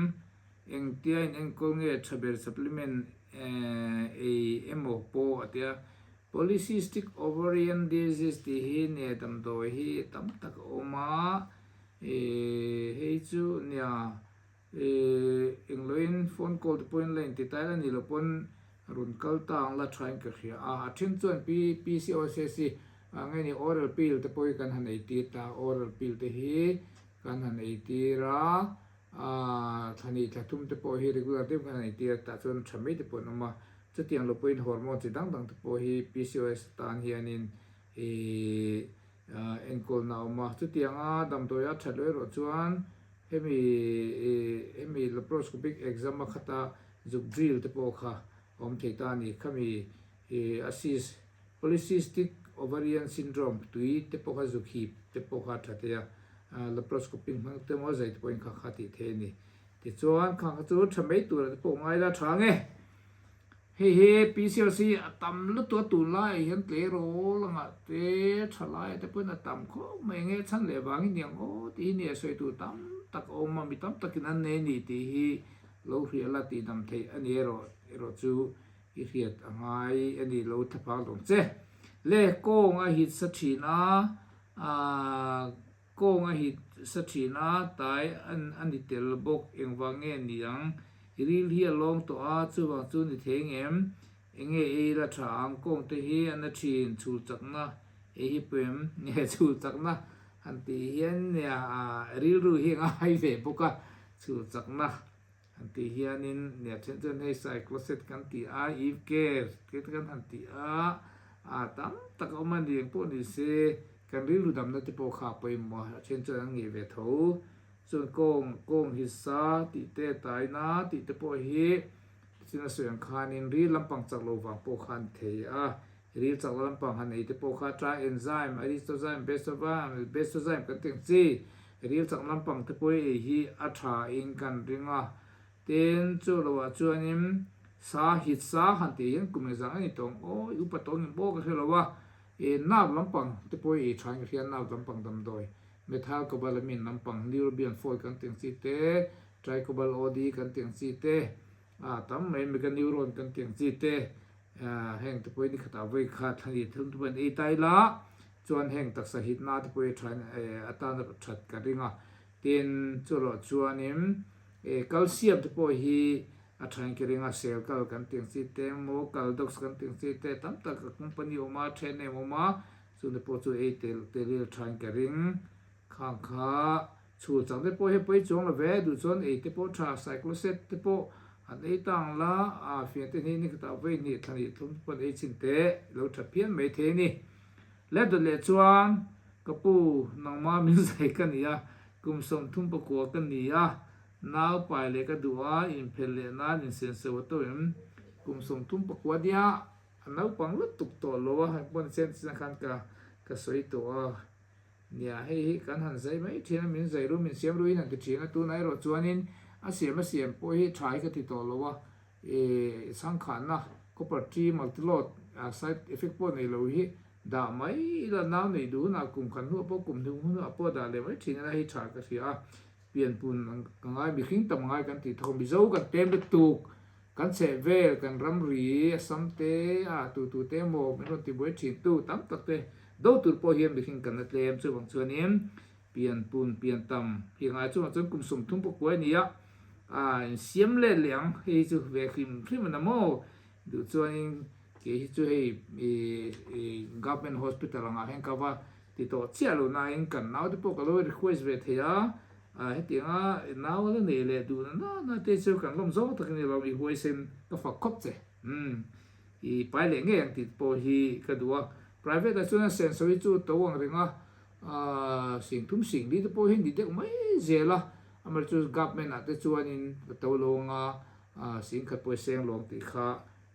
Speaker 1: Engtia in enkawl nge tha ber supplement ei emaw pawh a tia. Polycystic ovarian disease tih hi nia damdawi hi tam tak a awm a, hei chu nia Engloin phone call te pawhin la inti ta ila ni lo pawn rawn kal ta ang la thain ka hria a, a then chuan PCOSS hi nge ni oral pill te pawh hi kan han ei tir ta, oral pill te hi kan han ei tir a, thlahnih thla thum te pawh hi regular deuh kan han ei tir a tah chuan tha mai te pawh an awm a, chutiang lo pawhin hormone chi dang dang te pawh hi PCOS tan hianin ih enkawlna a awm a, chutianga damdawi a that loh erawh chuan hemi hemi laparoscopic exam a khata zuk drill te pawh kha a awm thei ta a ni. Khami a cyst polycystic ovarian syndrome tui te pawh kha zuk hip te pawh kha a tha thei a, laparoscopic hmang te emaw zai te pawhin kha kha tih theih a ni. Tichuan khang kha chu tha mai tura te pawh ngai la tha ang e. Hei hi PCLC a tam lutuk a tunlaiah hian tleirawl angah te thalaiah te pawhin a tam khawp mai nge chhan leh vangin niang aw tih hi nia sawi tur tam tak a awm a, mi tam takin an nei a ni tih hi lo hriat la tih dam theih a ni erawh erawh chu i hriat a ngai a ni lo thlaphak lawng che. Le kawng a hit sa thin a, aah. Kawng a hit sa thin a, tai a ni tel bawk. Engvang nge ni ang? I ril hi a lawng tawh a, chuvang chu ni thei ngem? Enge ei la tha ang? Kawng te hi a na thin, chhul chakna ei hi pawh em? Nge chhul chakna han tih hian nia rilru hi a ngai ve bawk a, chhul chakna. Han tih hianin nia then chuan hei cycloset kan ti a, Eve care te kan han ti a, a tam tak a awm a ni eng pawh ni se kan rilru damna te pawh kha a pawimawh a, a then chuan an ngei ve tho. Chuan kawng kawng hi sa tih te taina tih te pawh hi tichin a sawi ang khanin ril lampang chak lo vang pawh kha a ni thei a, ril chak lo lampang han ei te pawh kha try enzyme, aristozyme, bestozyme, bestozyme kan tih ang chi Ril chak lampang te pawh ei hi a tha in kan ring a, tin chu lo ah chuanin sa hit sa han tih hian kum engzah nge ni tawng aw i upa tawng em aw ka hre lo a, e nerve lampang te pawh ei tha in ka hria nerve lampang damdawi methylcobalamin lampang neurobion foy kan tih ang chi te tricobal OD kan tih ang chi te a tam mai meganeuron kan tih ang chi te heng te pawh hi ni khatah vawi khat thla ni thum te pawh in ei ta ila. Chuan heng taksa hitna te pawh hi thain atana that ka ring a, tin chulawh chuanin calcium te pawh hi a thain ka ring a, sel kal kan tih ang chi te emaw caldox kan tih ang chi te tam tak a company awm a, then em awm a, chungte pawh chu ei tel tel hi a thain ka ring. Khang kha chhul chang te pawh hi a pawi chuang lo ve, duh chuan ei te pawh tha, cycloset te pawh han ei ta ang la, a fian te hnih ni khatah vawi hnih thla hnih thlum te pawh an ei chhin teh, lo tha phian mai thei a ni. Leh dawt leh chuan, Ka pu, nangma min zai ka ni a, kum 39 ka ni a, nau pai leh ka duh a, inphelh leh nan insenso a to em? Kum 39 nia, a naupang lutuk tawh lo a, engpawh ni se khan ka ka sawi tawh a. Nia, hei hi kan han zai mai thin a, min zai ru, min siam ruin han ti thin a, tunah erawh chuanin a siam a siam pawh hi tha hi ka ti tawh lo a, ih changkhanna copper T multiload side effect pawh nei lo hi dah mai ila nau nei duh hunah kum khat hnuah pawh kum hnu hunah pawh dah leh mai thin ila hei tha ka hria a, pianpun ka ngai mihring tam ngai kan tih thawk Mizo kan pem lutuk kan chheh vel kan ramri Assam te a tu tu te emaw min rawn ti buai thin tu tam tak te do tur pawh hian mihring kan la tlem chuvang chuanin pianpun pian tam hi ngai chuvang chuan kum 30 pawh kuai a ni a a insiam let leh ang hei chu ve hrim hrim a na maw duh chuanin kei hi chu hei ih government hospital angah hian ka va ti tawh chiah lo nain kan naute pawh ka lo request ve thei a ah hetianga nau la nei leh duh na na na te chu kan lawm zawng tak a ni lo i huaisen ka fak khawp che umm i pai leh ngei ang tih pawh hi ka duh a private ah chuan a senso hi chu to ang reng a ah sing thum sing li te pawh hi ni deuh mai zel a amaherawhchu chu government ah te chuanin ka to lo anga ah sing khat pawh i seng lo ang tih kha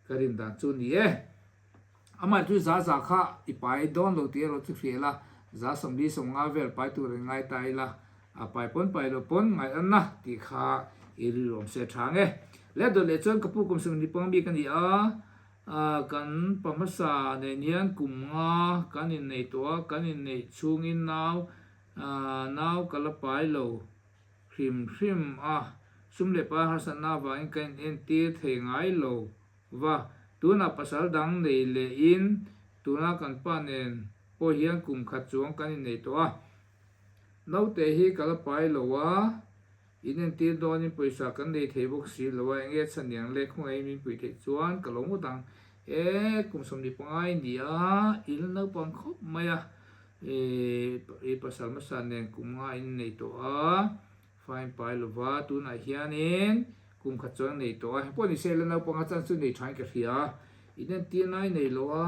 Speaker 1: ka rin dan chu ni e. Amah chu za za kha i pai dawn lo tih erawh chu hria la, 40 50 vel pai tur in ngai ta ila, a pai pawn pai lo pawn ngai anna tih kha i rilruam se tha nge. Leh dawt leh chuan ka pu kum 20 pang bik a ni a, kan pa hmasa nen hian kum nga kan innei tawh a, kan inneih chhungin nau nau ka la pai lo hrim hrim a, sum leh pai harsatna avangin ka inentir thei ngai lo. Va, tunah pasal dang nei leh in tuna kan pa nen pawh hian kum khat chuang kan innei tawh a. Naute hi ka la pai lo a, in entir dawnin pawisa kan nei thei bawk si lo a, enge chhan niang le khawngaih min pui theih chuan ka lo ngawt ang. E, kum 25 i ni a, i la naupang khawp mai a, i pasal hmasa nen kum nga in nei tawh a. Fine pai lova tunah hianin kum khat chuan a nei tawh a, heng pawh ni se la naupanga chan chu nei thain ka hria a, inentir nai nei lo a,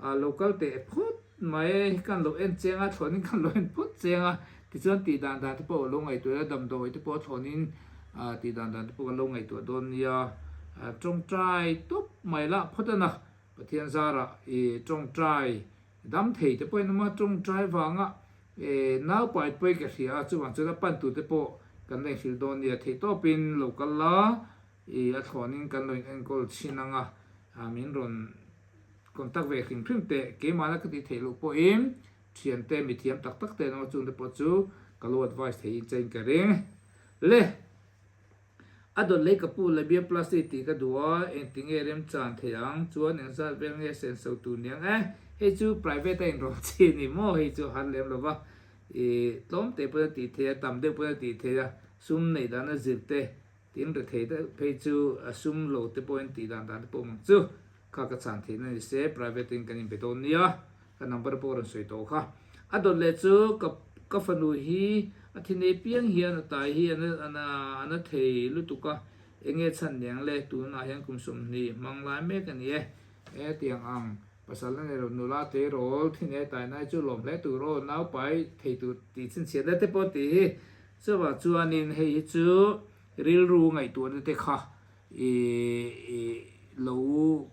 Speaker 1: a lo kal teh phawt mai kan lo en cheng a, thlawnin kan lo en phawt cheng a, tichuan tih dan dan te pawh a lo ngaihtuah a, damdawi te pawh a thlawnin tih dan dan te pawh kan lo ngaihtuah dawn nia, tawngtai tawp mai lah phawt a na, Pathian zarah i tawngtai Dam thei te pawhin awm a, tawngtai vanga nau pai pawi ka hria a, chuvang chuan a pan tur te pawh kan la inhrilh dawn nia, theih tawpin lo kal la, i a thlawnin kan lo in enkawl chhin ang a, min rawn contact ve hrim hrim teh, keimahna ka tih theih loh pawhin thiante mithiam tak tak te an awm a, chungte pawh chu ka lo advice theihin chain ka ring le. A dawt lei ka pu labia plastic tih ka duh a, engtinge remchan thei ang chuan engzat vel nge senso tur niang e, hei chu private a inrawn chi a ni maw, hei chu a har lem lo va, ih tlawm te pawn a tih theih a, tam deuh pawn a tih theih a, sum neih dan a zir te tin re thei deuh phei chu a sum lo te pawhin tih dan dan te pawh awm ang chu, kha ka chhan theihna ni se private in kan inbe dawn nia. Ka number pawh rawn sawi tawh kha. A dawt leh chu ka ka fanu hi a thi nei piang hian a tai hi a na a na thei lutuk a, enge chhan niang le tunah hian kum 20 hmang lai mek a ni e. E tiang ang pasal a nei lo nula tleirawl thi nei tai nai chu lawm hle tur aw nau pai thei tur tih chhinchhiatna te pawh tih hi chuvang chuanin hei hi chu rilru ngaihtuahna te kha I lo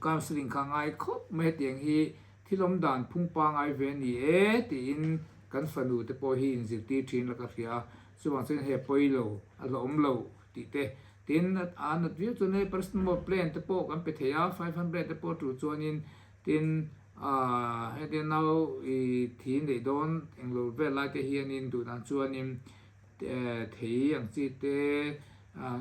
Speaker 1: counselling kha ngai khawp mai hetiang hi thil awm dan phung pangai ve a ni e tiin kan fanu te pawh hi inzirtir thin la ka hria a, chuvang chuan hei a pawi lo, a hlauhawm lo tih te tin a nat viau chuan hei paracetamol plan te pawh kan pe thei a, 500 te pawh tul chuanin tin heti nau i thi neih dawn englo vel lai te hianin duh dan chuanin thei ang chi te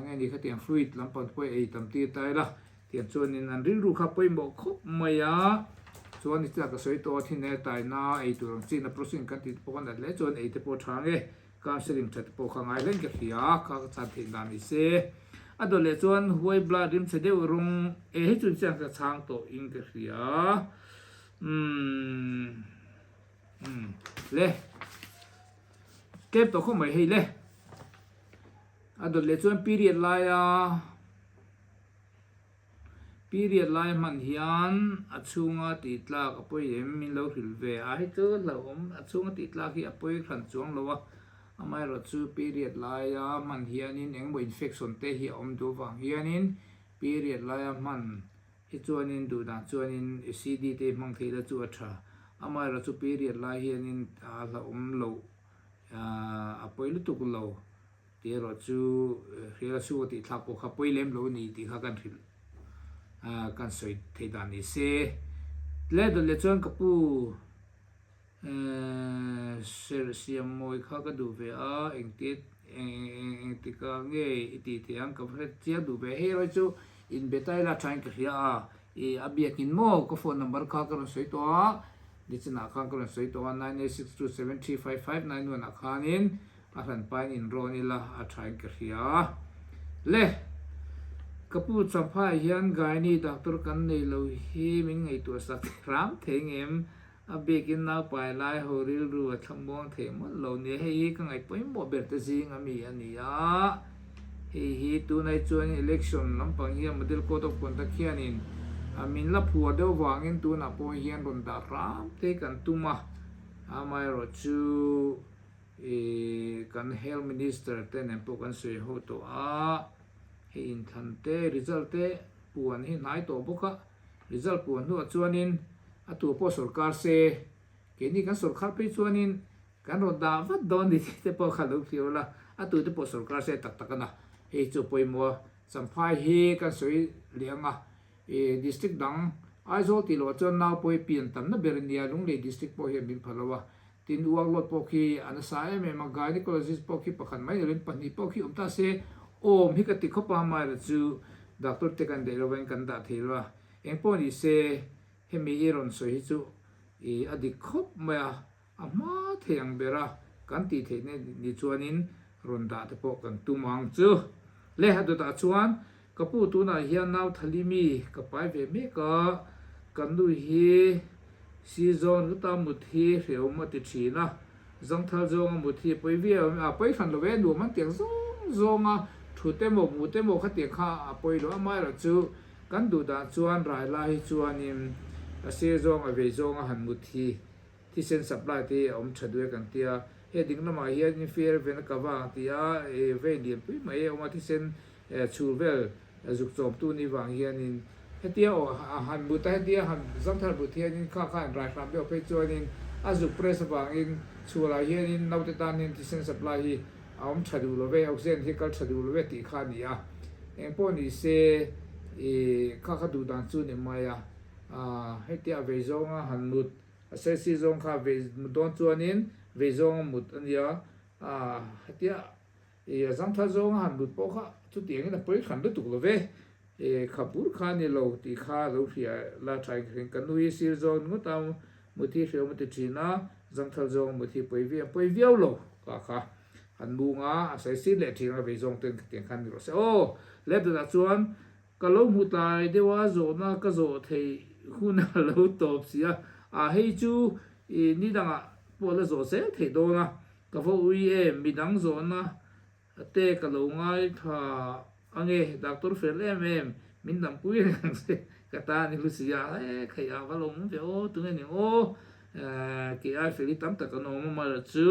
Speaker 1: nge ni khatiang fruit lampang te pawh ei tam tir ta ila tiang chuanin an rilru kha pawimawh khawp mai a, chuan nichina ka sawi tawh a thin e taina ei tur ang chi na protein kan tih te pawh kha nat hle chuan ei te pawh tha nge counselling tha te pawh kha ngai hlen ka hria kha ka chhan theih dan ni se a dawt leh chuan white blood rimchhe deuh rawng e hei chu nichina ka chhang tawh in ka hria umm umm le. Tlem tawh khawp mai hei le. A dawt leh chuan period laia period lai hman hian a chhunga tih tlak a pawi em min lo hrilh ve a, hei chu hlauhawm a chhunga tih tlak hi a pawi hran chuang lo a, amaherawhchu period laia hman hianin engemaw infection te hi a awm duh avang hianin period laia hman Hi chuanin duh dan chuanin i CD te i hmang thei la chu a tha. Amaherawhchu period lai hianin a hlauhawm loh, a pawi lutuk lo tih erawh chu hrial a chhunga tih thlak pawh kha pawi lem lo a ni tih kha kan hrilh, kan sawi theih dan ni se. Tleh dawt leh chuan ka pu. Serh siam mawi kha ka duh ve a, engti engtika nge i tih theih ang ka va hre chiang duh ve. Hei erawh chu inbe ta ila thain ka hria a, i a biakin maw ka phone number kha ka rawn sawi tawh a, nichinah khan ka rawn sawi tawh a 9862735591 ah khanin a hran pain inrawn ila a thain ka hria. Le, ka pu Champhai hian Gynae doctor kan nei lo hi min ngaihtuah sak hram thei ngem A bikin naupai lai ho rilru a thlamuang thei mawlh lo nia, hei hi ka ngaih pawimawh ber te zing a mi a ni a, hei hi tunai chuan election lampang hian model code of conduct hianin min la phuar deuh vangin tunah pawh hian rawn dah hram te kan tum a, amaherawhchu ih kan health minister te nen pawh kan sawi ho tawh a, hei inthlan te result te puan hi hnai tawh bawk a. Result puan hnuah chuanin a tur pawh sawrkar se. Keini kan sawrkar phei chuanin kan rawn dah vat dawn ni tih te pawh kha lo hria ula, a tute pawh sawrkar se tak tak a na. Hei chu pawimawh a, Champhai hi kan sawi leh ang a, ih district dang Aizawl tih loh ah chuan Naupawi pian tamna ber a nia, Lunglei district pawh hian min pha lo a, Tin, workload pawh khi a nasa em em a, gynecologist pawh khi pakhat mai lovin pahnih pawh khi awm ta se, awm hi ka ti khawp a, amaherawh chu doctor te kan daih lovin kan dah thei lo a, engpawh ni se hemi i rawn sawi hi chu i a dik khawp mai a, a hma thei ang ber a kan tih theih na ni chuanin rawn dah te pawh kan tum ang chu. Le a dawtah chuan ka pu tunah hian nau thali mi ka pai ve mek a, kan nu hi si zawn ringawta mut hi hrehawm a ti thin a, zangthal zawnga mut hi a pawi viau a, a pawi hran lo e, nuam an tiang zawng zawng a, thut emaw mut emaw khatiang kha a pawi lo, amaherawh chu kan duh dan chuan rai lai hi chuanin a sir zawng a vei zawnga han mut hi Thisen supply te hi a awm tha duh e kan tia, he ding lamah hian inferior vena cava ang ti a, vein lianpui mai a awm a, thisen chhur vel zuk chawmtu ni vang hianin hetia aw a han but a, hetia han zangthar but hianin kha kha an rai hram deuh phei chuanin a zuk press avangin chhurah hianin naute tan hian thisen supply hi a awm tha duh lo ve, oxygen hi kal tha duh lo ve tih kha a ni a, engpawh ni se ih kha kha duh dan chu ni mai a, hetia vei zawnga han mut. A saisi zawng kha vei mut dawn chuanin vei zawnga mut a nia, a hetia ih a zangthal zawnga han mut pawh kha chutiangin a pawi hran lutuk lo ve, ih kha bur kha a ni lo tih kha lo hria la tha in ka hria. Ka nui sir zawng ngawt a mut hi hreawm a ti thin a, zangthal zawnga mut hi pawi viau pawi viau lo ka kha han mung a, a saisir leh thin a vei zawng ten khatiang khan ni rawh se aw. Leh chuan Ka lo hmu tlai deuh a, zawhna ka zawh theih hun a lo tawp si a, ah hei chu i ni dangah pawh la zawh zel theih dawn a, ka va ui em, midang zawhna te ka lo ngaithla ange, doctor fel em em, min dampui reng ang che, ka tan i hlu si a, he khaih ah va lo awm ve aw, tunge ning aw, kei ai fel hi tam tak an awm a, amaherawhchu chu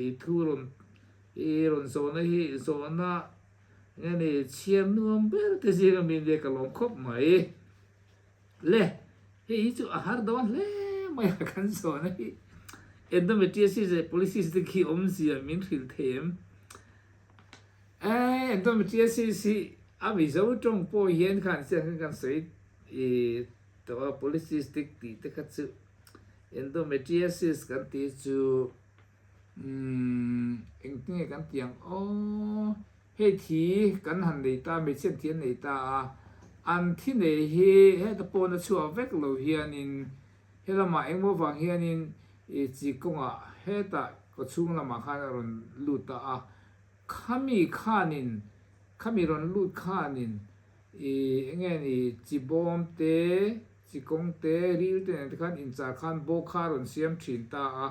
Speaker 1: i thu rawn i rawn zawhna hi zawhna Nge ni, chhiar nuam ber te zinga mi nia ka lawm khawp mai. Le, hei hi chu a har dawn hle mai a kan zawhna hi. Endometriosis leh polycystic hi awmzia min hrilh thei em? E, endometriosis hi a Mizo tawng pawh hian khan chiang khan kan sawi i tawh a, polycystic tih te kha chu endometriosis kan tih chu Umm, engtinge kan ti ang aw? Hei thi kan han nei ta, hmeichhia an thi an nei ta a, an thi nei hi heta pawn a chhuak vek lo hianin helamah engmaw vang hianin i chi kawngah hetah kawchhung lamah khan a rawn lut ta a, khami khanin, khami rawn lut khanin i enge ni chi bawm te, chi kawng te, ril te nen te khan inchar khan bawk kha a rawn siam thin ta a,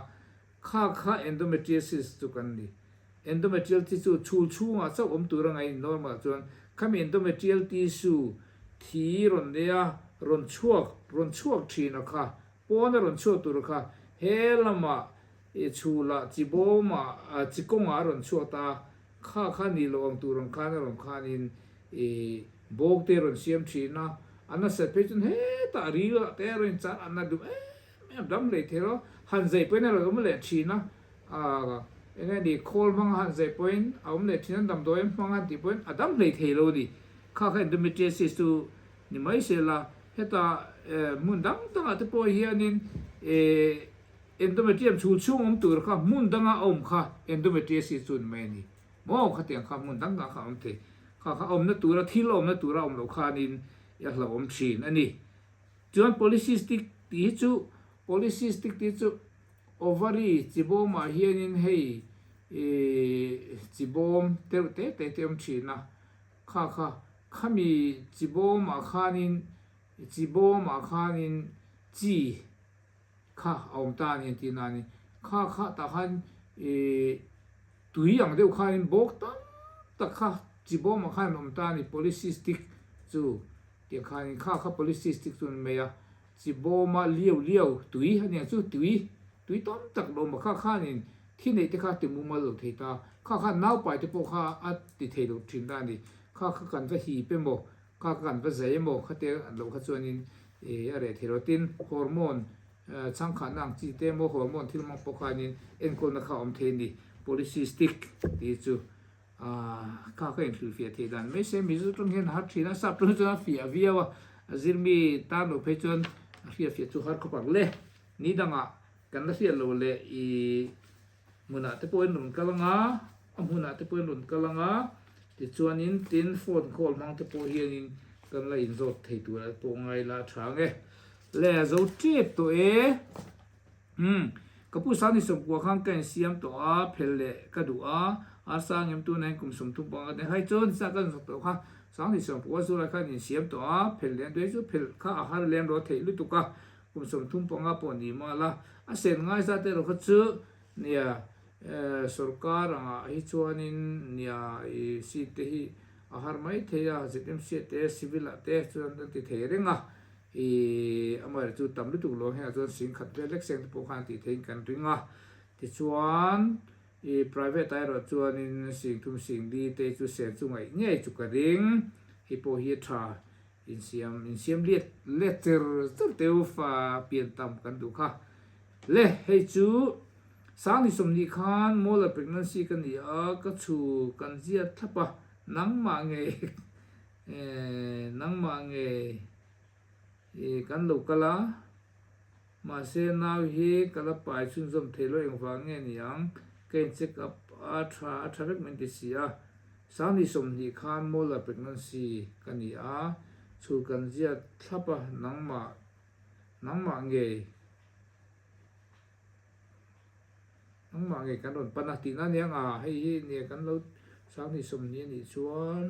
Speaker 1: Kha kha endometriosis chu kan ni. Endometrial tissue chhul chhungah chauh awm tur a ngaih normal chuan khami endometrial tissue thi rawn nei a, rawn chhuak rawn chhuak thin a kha, pawn a rawn chhuak tur a kha he lamah i chhulah chi bawmah chi kawngah a rawn chhuak ta a, kha kha nih loh ang tur ang khan a rawn khanin i bawk te rawn siam thin a, a nasat phei chuan hetah ril ah te a rawn inchar a na duh em. Em dam hlei thei lo, han zai pawhin a rawn awm leh thin a, aah eng nge ni khawl hmanga han zai pawhin a awm leh thin a, damdawi an hmang an tih pawhin a dam hlei thei lo a ni. Kha kha endometriosis chu ni mai se la, heta hmun dang dangah te pawh hianin eh endometrium chhul chhung awm tur kha hmun danga a awm kha endometriosis chu ni mai a ni. Maw khatiang kha hmun dang dangah kha a awm thei. Kha kha awmna tura thil awmna tura awm loh khanin a hlauhawm thin a ni. Chuan polycystic tih hi chu polycystic tih chu ovary chi bawmah hianin hei ih chi bawm deuh te te te awm thin a, kha kha khami chi bawmah khanin chi bawmah khanin chi kha a awm ta a ni an tih na a ni. Kha kha tah khan ih tui ang deuh khanin bawk tam tak kha chi bawmah khan an awm ta a ni polycystic chu. Tiang khanin kha kha polycystic chu an mai a, chi bawma liau liau tui a nia chu tui, tui tam tak lo awm a, kha khanin thi neih te kha ti mumal lo thei ta, kha khan naupai te pawh kha a ti thei lo thin ta a ni, kha kha kan va hip emaw, kha kha kan va zai emaw khate an loh kha chuanin ih a reh thei lo, tin hormone. Chhangkhanna ang chi te emaw hormone thil hmang pawh khanin enkawlna kha a awm thei a ni. Polycystic tih chu kha ka inhrilhfiah theih dan mai se Mizo tawng hian a har thin a, sap tawng hi chuan a fiah viau a, a zirmi tan loh phei chuan a hriatfiah chu har khawp ang le. Ni dangah kan la hriat loh leh i hmunah te pawhin rawn kal anga, a hmunah te pawhin rawn kal anga, tichuanin tin phone call hmang te pawh hianin kan la inzawt thei tur a pawh ngai la a tha ang e. Le a zo tep tawh e. Umm ka pu Sani sawmkua khan ka insiam tawh a, phel leh ka duh a, arsa ngem tuna in kum 30 panga te hai chuan sa ka inzawk tawh kha, Sani sawmkua zura khan insiam tawh a, phel leh duai chu phel kha a har lem rawh theih lutuk a, Kum 35 pawh ni mah la, a sen ngai zat erawh kha chu nia sorkar angah hi chuanin nia i seat te hi a har mai thei a, ZMC ah te civil ah te chuan an ti thei reng a, i amaherawhchu chu tam lutuk lo hengah chuan singkhat vel lek seng te pawh khan an tih theiin kan ring a, tichuan i private ah erawh chuanin singthum singli te chu sen chu ngaih ngei chu ka ring, hei pawh hi a tha. Insiam insiam let let cher cher teu fa pian tam kan duh kha. Le hei chu Sangni 20 khan molar pregnancy ka ni a, ka chhu kan ziat thlap a, nangmah ngei nangmah ngei kan lo kal a, mahse nau hi ka la pai chhunzawm thei lo engvang nge ni ang, ka in check up a tha a tha vek min ti si a. Sangni 20 khan molar pregnancy ka ni a, chhul kan ziat thlap a, nangmah nangmah ngei nangmah ngei kan rawn pan a tihna ania nga hei hi nia kan lo Sangni 20 a nih chuan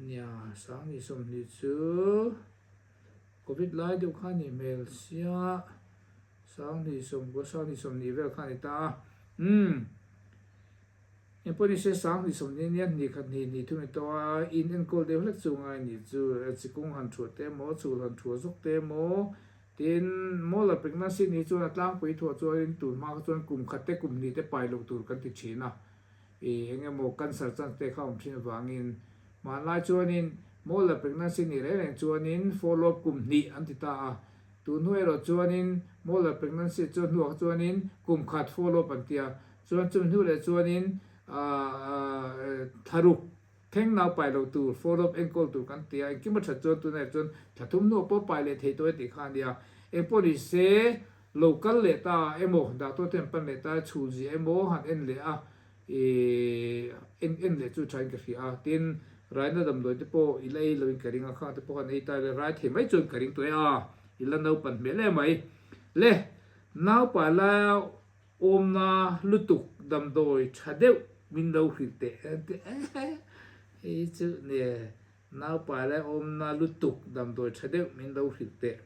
Speaker 1: nia Sangni 20 chu Covid lai deuh kha a nih hmel sia Sangni 90 Sangni 20 vel kha a ni ta a umm. Engpawh ni se 2020 nia hnih khat hnih hnih thum i tawh a, in enkawl deuh hlek chu ngai nih chu, chikung han thuah te emaw, chhul han thuah zawk te emaw, tin molar pregnancy ni chuan a tlangpui thuah chuanin tun hma kha chuan kum khat te kum hnih te pai loh tur kan ti thin a, i eng emaw cancer chance te kha awm thin avangin hmanlai chuanin molar pregnancy nih reng reng chuanin follow up kum hnih an ti ta a, tun hnu erawh chuanin molar pregnancy chuan hnuah kha chuanin kum khat follow up an ti a. Chuan chumi hnu leh chuanin thlaruk thleng nau pai lo tur, follow up enkawl tur kan ti a, engkim a that chuan tunah chuan thla thum hnuah pawh pai leh thei tawh e tih kha a nia. Engpawh ni se lo kal leh ta emaw, doctor te han pan leh ta chhul zia emaw han en leh a, en en leh chu thain ka hria a. Tin, raina damdawi te pawh i la ei loin ka ring a, khang te pawh khan ei ta ila rai thei mai chuan ka ring tawh e a, i la naupan hmel em mai. Le, naupa la Awmna lutuk damdawi tha deuh min lo hrilh teh an ti hei chu nia naupai lai awmna lutuk damdawi tha deuh min lo hrilh teh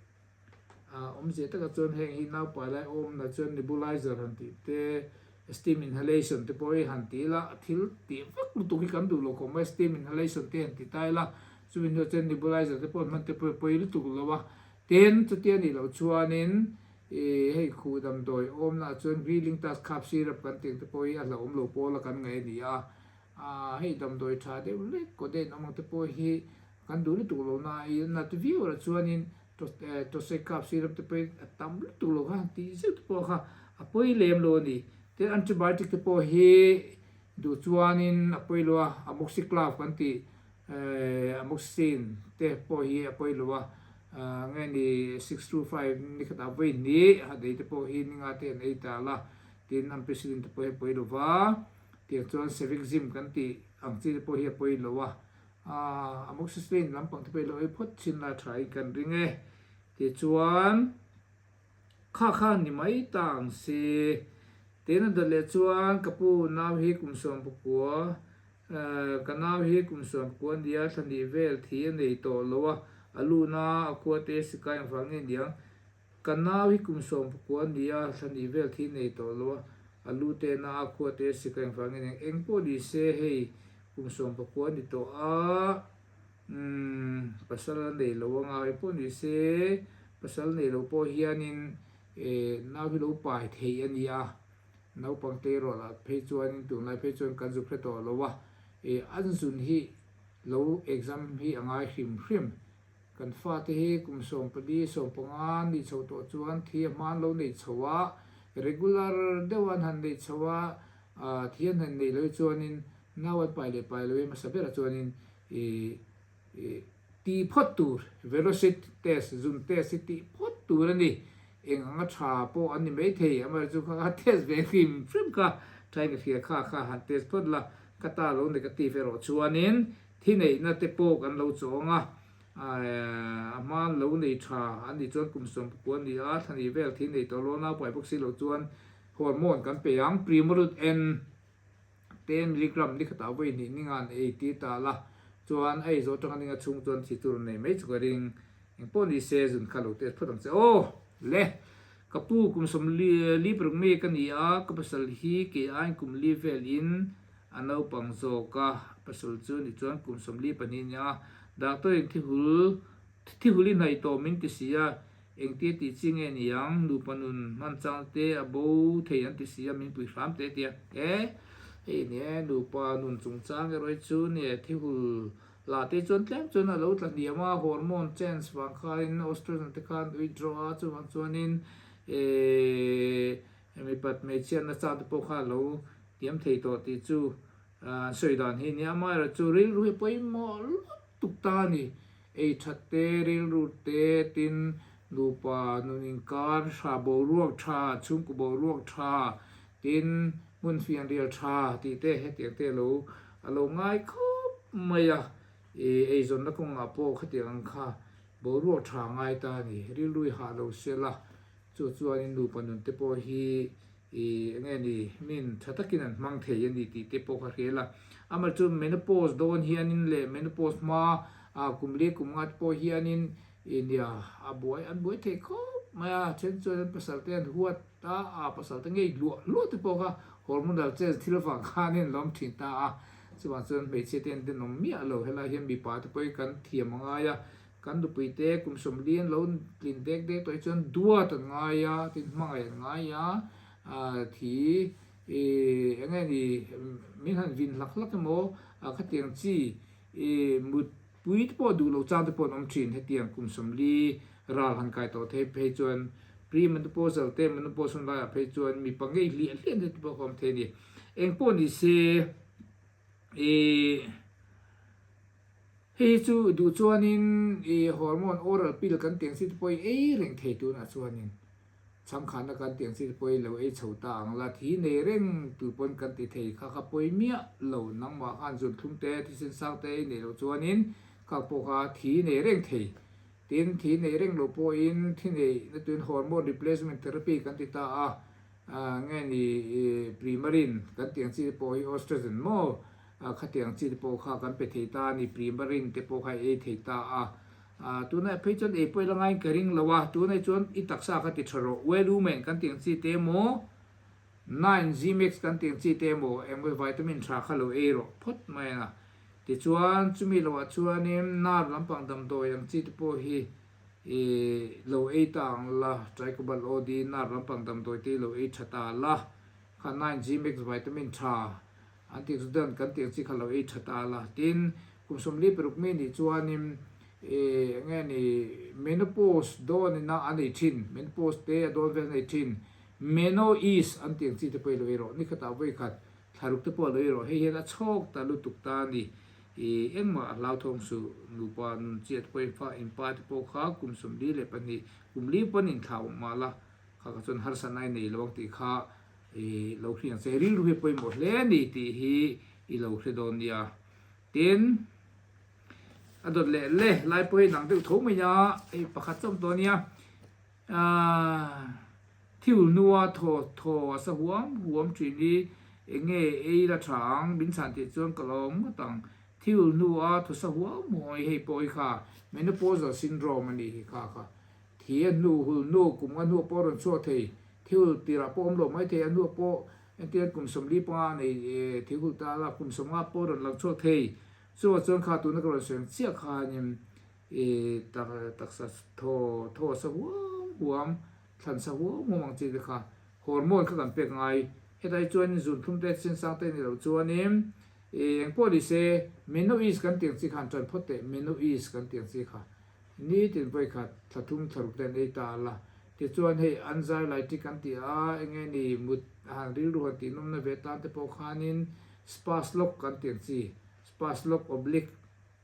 Speaker 1: a awmzia takah chuan heng hi naupai lai awmna chuan nebulizer han tih te steam inhalation te pawh hi han ti ila thil tih vak lutuk hi kan duh lo khawp mai steam inhalation te han ti ta ila chumi hnuah chuan nebulizer te pawh an hman te pawh hi pawi lutuk lo a tin chutia nih loh chuanin I hei khuh damdawi awmna ah chuan Grilling Task Khap Syrup kan tih ang te pawh hi a hlauhawm lo pawl a kan ngaih a ni a. Aaa hei damdawi tha deuh hlek codeine awm ang te pawh hi kan duh lutuk lo na i nat viau lah chuanin Tosek Khap Syrup te pawh hi a tam lutuk lo kha tih zeuh te pawh kha a pawi lem lo a ni. Tin antibiotic te pawh hi duh chuanin a pawi lo a, Amoxiclav kan tih Amoxicillin te pawh hi a pawi lo a, nge ni 625 ni khatah vawi hnih han ei te pawh hi ni nga te an ei ta la, tin ampicillin te pawh hi a pawi lo va, tiang chuan cefixime kan tih ang chi te pawh hi a pawi lo a, amoxicillin lampang te pawh hi lo ei phawt chin la tha in kan ring e, tichuan kha kha ni mai ta ang si, tin a dawt leh chuan ka pu nau hi kum 19 Ka nau hi kum 19 nia thla hnih vel thi a nei tawh lo a, a luna a khua te sikai ang vang nge niang. Ka nau hi kum 19 nia thla hnih vel thi a nei tawh lo a, a lu te na a khua te sikai ang vang nge niang. Eng pawh ni se hei kum 19 ni tawh a, umm pasal a nei lo anga eng pawh ni se pasal nei lo pawh hianin nau hi lo pai thei a nia. Naupang tleirawl ah phei chuanin tunlai phei chuan kan zuk hre tawh lo a, ih an zun hi lo exam hi a ngai hrim hrim. Kan fate hi kum 14, 15 nih chhoh tawh chuan thi a hma an lo neih chho a, regular deuh an han neih chho a, thi an han neih loh hi chuanin nau an pai leh pai lo hi hmasa berah chuanin ih ih tih phawt tur, velocit test, zun test hi tih phawt tur a ni. Eng anga tha pawh an ni maithei, amaherawhchu chu kha kha test ve hrim hrim kha thain ka hria kha kha han test phawt la, ka ta lo negative erawh chuanin thi neihna te pawh kan lo chawng a, a hma lo nei tha an nih chuan kum 19 a ni a, thla nih vel thi nei tawh lo naupai bawk si lo chuan hormone kan pe ang, Primolut N 10 milligram ni khatah vawi hnih ninga an ei tir ta la, chuan a ei zawh atanga ninga chhung chuan thi tur nei mai chu ka ring, engpawh ni se zun kha lo test phawt ang che aw le. Ka pu kum 46 mi ka ni a, ka pasal hi kei aiin kum li vel in A naupang zawk a pasal chu ni chuan kum 42 a ni a, doctor in thihul thihul i hnaih tawh min ti si a, engtia tih chi nge ni ang, nupa nun hman chang te a bo thei an ti si a, min pui hram teh tia. E, hei ni e, nupa nun chungchang erawh hi chu nia thihul lah te chuan tlem chuan a lo tla hniam a, hormone change vang khanin oestrogen te khan withdraw a, chuvang chuanin e, mipat hmeichhiatna chang te pawh kha a lo Tiam thei tawh tih chu an sawi dan hi nia, amaherawh chu rilru hi pawimawh lutuk ta a ni. Ei that te, rilru te, tin nupa nun inkar tha, boruak tha, chhungkaw boruak tha, tin hmun fianrial tha tih te hetiang te lo a lo ngai khawp mai a. I eizawnna kawngah pawh khatiang ang kha boruak tha ngai ta a ni. Rilru i hah lo sel a, chu chuanin nupa nun te pawh hi I enge ni, min tha takin an hmang thei a ni tih te pawh ka hria la. Amah chu menopause dawn hianin leh menopause hma ah kum li kum nga te pawh hianin i nia a buai an buai thei khawp mai a, then chuan an pasal te an huat a, a pasal te ngei hluah hluah te pawh kha hormonal change thil avang khanin an lawm thin ta a. Chuvang chuan hmeichhia te an tenawm miah lo, helai hian mipa te pawh hi kan thiam a ngai a, Kan nupuite kum 40 an lo tlin dek dek tawh hi chuan duat an ngai a, tin hmangaih an ngai a, thi i eng nge ni min han vin hlak hlak emaw khatiang chi i mutpui te pawh duh loh chang te pawh an awm thin hetiang kum 40 ral han kai tawh thei phei chuan pre-menopausal te menopause hun laiah phei chuan mipa ngei hliah hliah te pawh a awm thei a ni. Engpawh ni se i. Hei hi chu duh chuanin i hormone oral pill kan tih ang chi te pawh i ei reng thei tunah chuanin chhangkhanna kan tih ang chi te pawh i lo ei chho ta ang la, thi nei reng tur pawn kan ti thei kha kha pawi miah lo, nangmah khan zunthlum te thisen sang te i neih loh chuanin khak pawh kha thi nei reng thei. Tin, thi nei reng loh pawhin thi neih na tuin hormone replacement therapy kan ti ta a, Nge ni Primarin kan tih ang chi te pawh hi Oestrogen maw khatiang chi te pawh kha kan pe thei ta a ni, Primarin te pawh kha i ei thei ta a. Tunah phei chuan ei pawh i la ngaiin ka ring lo a, tunah chuan i taksa kha ti tha rawh, Wellwoman kan tih ang chi te emaw, 9 Gmax kan tih ang chi te emaw engemaw vitamin tha kha lo ei rawh phawt mai a. Tichuan chumi lohah chuanin nerve lampang damdawi ang chi te pawh hi I lo ei ta ang la, Tricobalt OD nerve lampang damdawi te i lo ei tha ta la, kha 9G Max vitamin tha antioxidant kan tih ang chi kha lo ei tha ta la. Tin, kum 46 mi nih chuanin i enge ni menopause dawn ina an ei thin, menopause te a dawn vel an ei thin, Menoease an tih ang chi te pawh i lo ei rawh, nikhatah vawikhat Thlaruk te pawh a lo i rawh, hei hian a chhawk ta lutuk ta a ni. I engmah a hlauthawng suh, nupa nun chiat pawh in fa in pa te pawh kha kum 42, kum li pawn in thlah awm mah la, kha kha chuan harsatna i nei lo ang tih kha i lo hriat ang che. Rilru hi a pawimawh hle a ni tih hi i lo hre dawn nia. Tin, a dawt leh le lai pawh hi dang deuh tho mai a, hei pakhat chauh dawn nia. Aaa. Thil hnua thaw thaw a sa huam huam thin hi eng nge ei la tha ang? Min chhan tih chuan ka lawm ngawt ang. Thil hnua thaw sa huam huam hi hei pawh hi kha menopausal syndrome a nih hi kha kha. Thi a hnu hul hnu kum nga hnuah pawh a rawn chhuak thei. Thil tirah pawh awm lo mai thei a hnuah pawh entir kum 45 nei thil hul ta la kum 50 pawh a rawn lang chhuak thei. Chuvang chuan kha tuna ka rawn sawi ang chiah khanin i taksa thaw thaw sa huam huam Thlan sa huam huam ang chi te kha hormone kha kan pek ngai. Hetah hi chuan zunthlum te sen sang te ni loh chuanin ih engpawh ni se Menoease kan tih ang chi kha an tan phawt teh Menoease kan tih ang chi kha. Nitin vawikhat thla thum thla ruk te an ei ta la. Tichuan hei an zai lai ṭi kan ti a, enge ni mut han rilru han tih nawmna ve tan te pawh khanin Spaslock kan tih ang chi, Spaslock oblique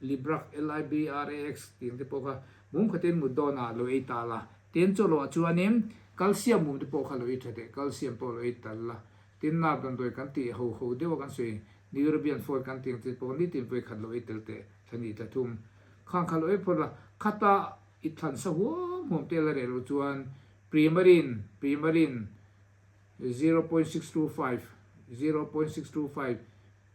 Speaker 1: Librak, L-I-B-R-A-X, tih ang te pawh kha mum khatin mut dawnah lo ei ta la. Tin chawlawh chuanin calcium mum te pawh kha lo ei tha teh, calcium pawh lo ei tal la. Tin nerve damdawi kan tih ho ho deuha kan sawi Neurobian Forte kan tih ang chi pawh nitin vawi khat lo ei tel teh, thla hnih thla thum khang kha lo ei phawt la. Khata i thlan sa huam huam te la reh loh chuan Premarin, Premarin, 0.625, 0.625,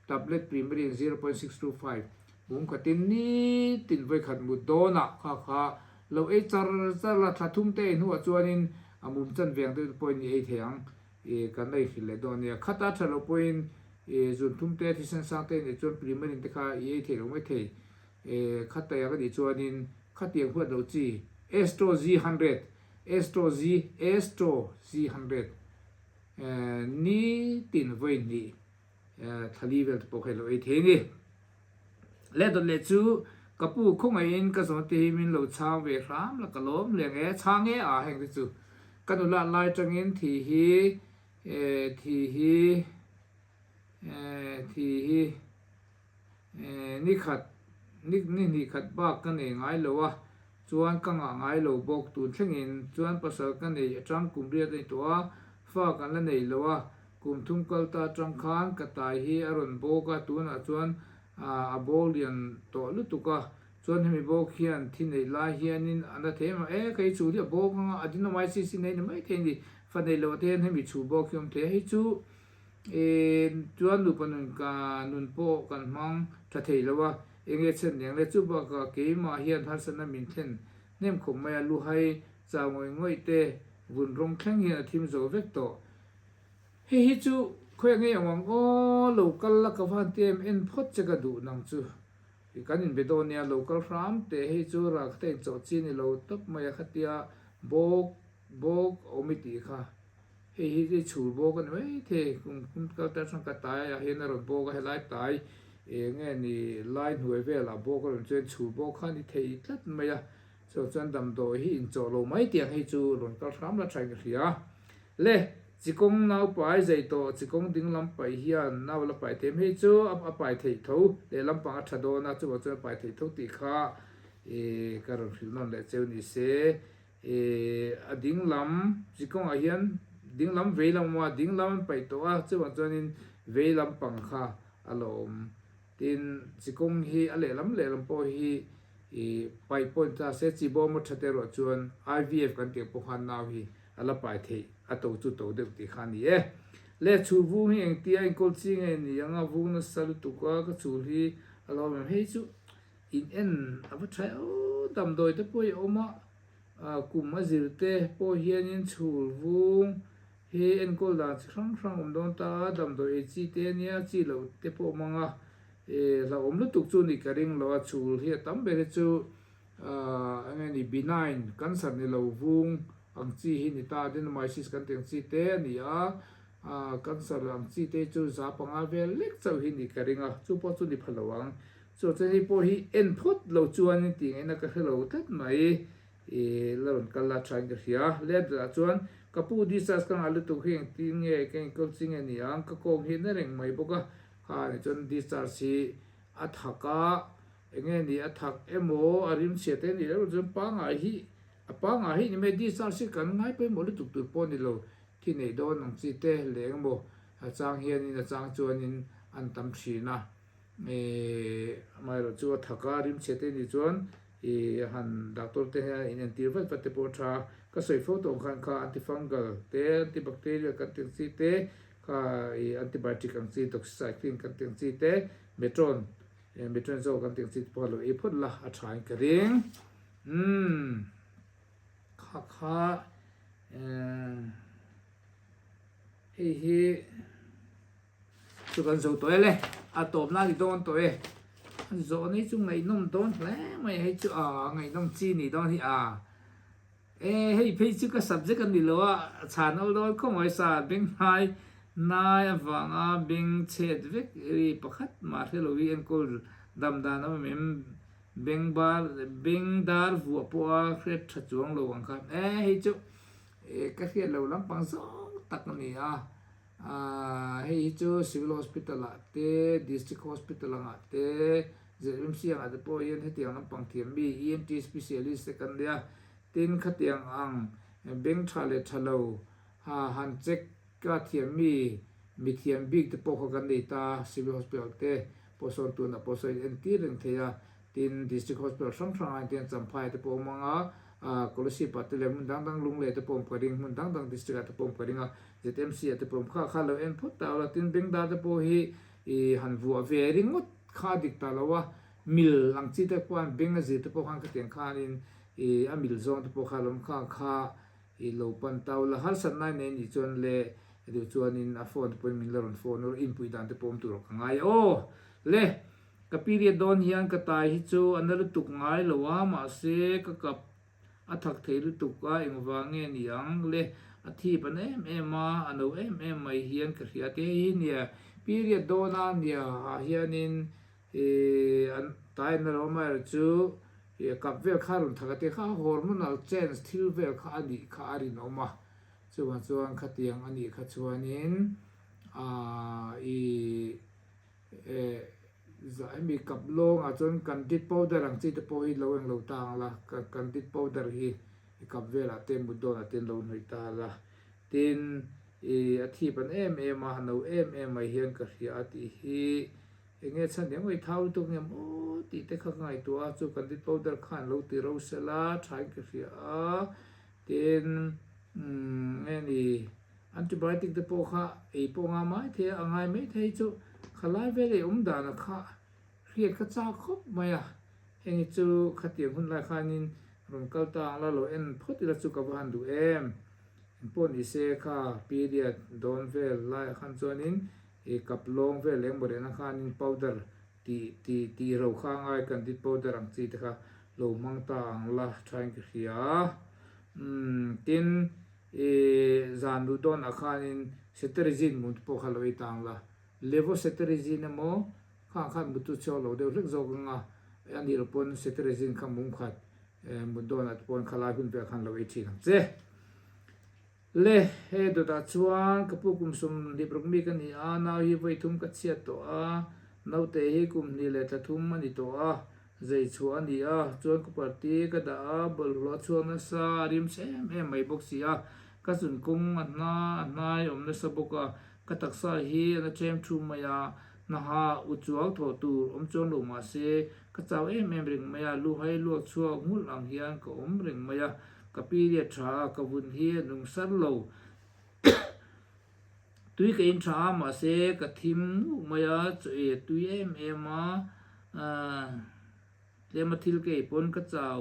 Speaker 1: Tablet Premarin 0.625 mum khatin nitin vawi khat mut dawnah kha kha lo ei char char la, thla thum te ei hnuah chuanin a mum chan veng deuh te pawhin i ei thei ang i kan la inhrilh leh dawn nia. Khata tha lo pawhin i zun thum te thisen sang te nih chuan Premarin te kha i ei thei lo mai thei. Khata eng a nih chuanin khatiang huat loh chi Astro Z 100, Astro Z, Astro Z 100 nitin vawi hnih Thali vel te pawh kha i lo ei thei a ni. Leh dawt leh chu ka pu khawngaihin ka zawn te hi min lo chhang ve hram la ka lawm hle ang e, chhang e a heng te chu ka nula lai tangin thi hi thi hi thi hi ni khat ni ni hnih khat bak ka nei ngai lo a chuan ka ngah ngai lo bawk tun thlengin chuan pasal ka nei atang kum riat a ni tawh a fa kan la nei lo a Kum thum kal ta atang khan ka tai hi a rawn bawk a, tunah chuan a bawk lian tawh lutuk a, chuan hemi bawk hian thi neih lai hianin a na thei em a, e kei chhu hi a bawk anga adenomyces hi nei ni mai thei a ni, fa neih loh te hian hemi chhu bawk hi a awm thei a, hei chu chuan nupa nun ka nun pawh kan hmang tha thei lo a, enge chhen eng le chu bakah keimah hian harsatna min thlen hnem khawp mai a, luhai chau ngawih ngawih te vun rawng thleng hian a thim zo vek tawh. Hei hi chu khawi ngei ang ang aw, lo kal la ka van ti em en phawt che ka duh nang chu i kan inbe dawn nia, lo kal hram teh hei chu ral kha ta inchawh chi ni lo tawp mai a khatia bawk bawk a awm i tih kha hei hi chu chhul bawk a ni maithei kum kum kal ta atang ka tai ah hian a rawn bawk a helai tai eng nge ni lai hnuai velah bawk a rawn chuan chhul bawk kha a ni thei tlat mai a chuvang chuan damdawi hi inchawh lo mai tiang hei chu rawn kal hram la thain ka hria. Le, chikawng nau pai zai tawh, chikawng ding lam paih hian nau la pai thei hmei chu a pai theih tho, lehlam pang a tha dawn a, chuvang chuan a pai theih tho tih kha ka rawn hrilh nawn leh cheu ni se. A ding lam chikawng ah hian ding lam vei lam a awm a, ding lam an paih tawh a, chuvang chuanin vei lam pang kha a la awm. Tin, chikawng hi a lehlam lehlam pawh hi paih pawh ni ta se, chi bawm a that erawh chuan IVF kan tih pawh khan nau hi a la pai theih a to chu to deuh tih kha a ni e. Le chhul vung hi engtia enkawl chi nge ni ang a vung nasa lutuk a ka chhul hi a lo awm em hei chu in en a va tha aw damdawi te pawh hi a awm a kum a zir te pawh hianin chhul vung hi enkawl dan chi hrang hrang awm dawn ta a damdawi ei chi te ania chi loh te pawh awm ang a hlauhawm lutuk chu ni ka ring lo a chhul hi a tam ber hi chu Ahh enge ni benign cancer ni lo vung ang chi hi ni ta adenomyosis kan tih ang chi te a ni a, ahh cancer ang chi te chu 5 vel lek chauh hi ni ka ring a, chu pawh chu ni pha lo ang. Chu chuan hei pawh hi en phawt lo chuan tih ngaihna ka hre lo tlat mai, ih la rawn kal la tha in ka hria. Lehdah chuan ka pu discharge ka ngah lutuk hi engtin nge ka enkawl chi nge ni ang, ka kawng hi na reng mai bawk a, kha ni chuan discharge hi a thak a, Enge ni a thak emaw a rim chhiat e nih loh chuan pangai hi a pangai hi ni mai discharge hi kan ngai pawimawh lutuk tur pawh a ni lo thi neih dawn ang chi te leh engemaw a chang hianin a chang chuanin an tam thin a ih amaherawh chu a thak a rim chhiat e nih chuan ih han doctor te hian in entir vat vat te pawh a tha a ka sawi fo tawh ang khan kha antifungal te antibacterial kan tih ang chi te kha ih antibiotic ang chi doxycycline kan tih ang chi te metron Mi ṭhen zawk kan tih ang chi te pawh lo ei phawt la a ṭha in ka ring. Umm kha kha hei hi chu kan zo tawh e le a tawp na ni dawn tawh e zawh nei chu ngaihnawm dawn hle mai hei chu a ngaihnawm chi ni dawn hi a. E hei phei chu ka subject a ni lo a, chhan awl dawn khawp mai sa, beng hnai hnai avanga beng chhet vek ri pakhat mah hre lo hi enkawl dam dan a awm em? Beng bar beng dar vuah pawha hriat tha chuang lo ang kha e hei chu ka hriat lo lampang zawng tak a ni a, hei hi chu Civil Hospital ah te District Hospital angah te ZMC angah te pawh hian hetiang lampang thiam mi ENT Specialist te kan nei a, tin khatiang ang beng tha leh tha lo ha han check Ka thiam mi, mi thiam bik te pawh kha kan nei ta, Civil Hospital te pawh sawn tunah pawh sawn in entir reng thei a, tin District Hospital hrang hrang ah hian Champhai te pawh awm ang a, Kolasib ah te leh hmun dang dang Lunglei te pawh awm ka ring, hmun dang dang District ah te pawh awm ka ring a, ZMC ah te pawh awm kha kha lo en phawt ta ula, tin Bengdar te pawh hi i han vuah ve ringawt kha a dik ta lo a, mil ang chi te khuan beng a zir te pawh khan khatiang khanin i a mil zawng te pawh kha lo awm kha kha I lo pan tau la, harsatna i nei nih chuan le duh chuanin a phone te pawhin min la rawn phone ur, inpui dan te pawh awm tur ka ngai aw. Le, ka period dawn hian ka tai hi chu a na lutuk ngai lo a, mahse ka kap a thak thei lutuk a, engvang nge ni ang le, a thip a na em em a, a no em em mai hian ka hria te hi nia, period dawn a nia ah hianin I an tai na lo amaherawh chu i kap vel kha rawn thak a te kha hormonal change thil vel kha a nih kha a rinawm a, chuvang chuan khatiang a nih kha chuanin aah i eh hemi kap lawngah chuan candid powder ang chi te pawh hi lo englo ta ang la, candid powder hi i kap velah te mut dawnah te an lo hnawih ta la, tin i a thip an em em a, a no em em mai hian ka hria a tih hi. Enge chhan eng mai thau lutuk nge maw tih te kha ka ngaihtuah a, chu candid powder khan lo ti ro sel a, thain ka hria a, tin umm nge ni antibiotic te pawh kha ei pawh nga mai thei a, a ngai mai thei chu khalai vel ei awm dan a kha hriat kha chak khawp mai a, heng hi chu khatiang hun lai khanin rawn kal ta ang la lo en phawt ila chu ka va han duh em, engpawh ni se kha period dawn vel laiah khan chuanin I kap lawng vel eng maw rehna khanin powder tih tih tih ro kha a ngai candid powder ang chi te kha lo hmang ta ang la thain ka hria umm tin i zan luh dawnah khanin cetirizine mum te pawh kha lo ei ta ang la levocetirizine emaw khang khan muttu chhuak lo deuh hlek zawk anga a nih loh pawn cetirizine kha mum khat mut dawnah te pawn khalai hun velah khan lo ei thin ang che. Le, he dawtah chuan ka pu kum 26 mi ka ni a, nau hi vawi thum ka chhiat tawh a, naute hi kum hnih leh thla thum a ni tawh a, zei chhuah a ni a, chuan ka party ka dah a, bawlhhlawh a chhuak nasa, a rim chhe em em mai bawk si a, ka zun kawng a hna a hnai awm nasa bawk a, ka taksa hi a na ṭhem ṭhum mai a, hnaha u chuang thawh tur awm chuang lo mah se, ka chau em em reng mai a, luhai luak chhuak nghulh ang hian ka awm reng mai a. Ka period tha a, ka vun hi a nung sar lo. Tui ka in tha a, mahse ka thim nghuk mai a, chaw ei a tui em em a, tlema thil ka ei pawn ka chau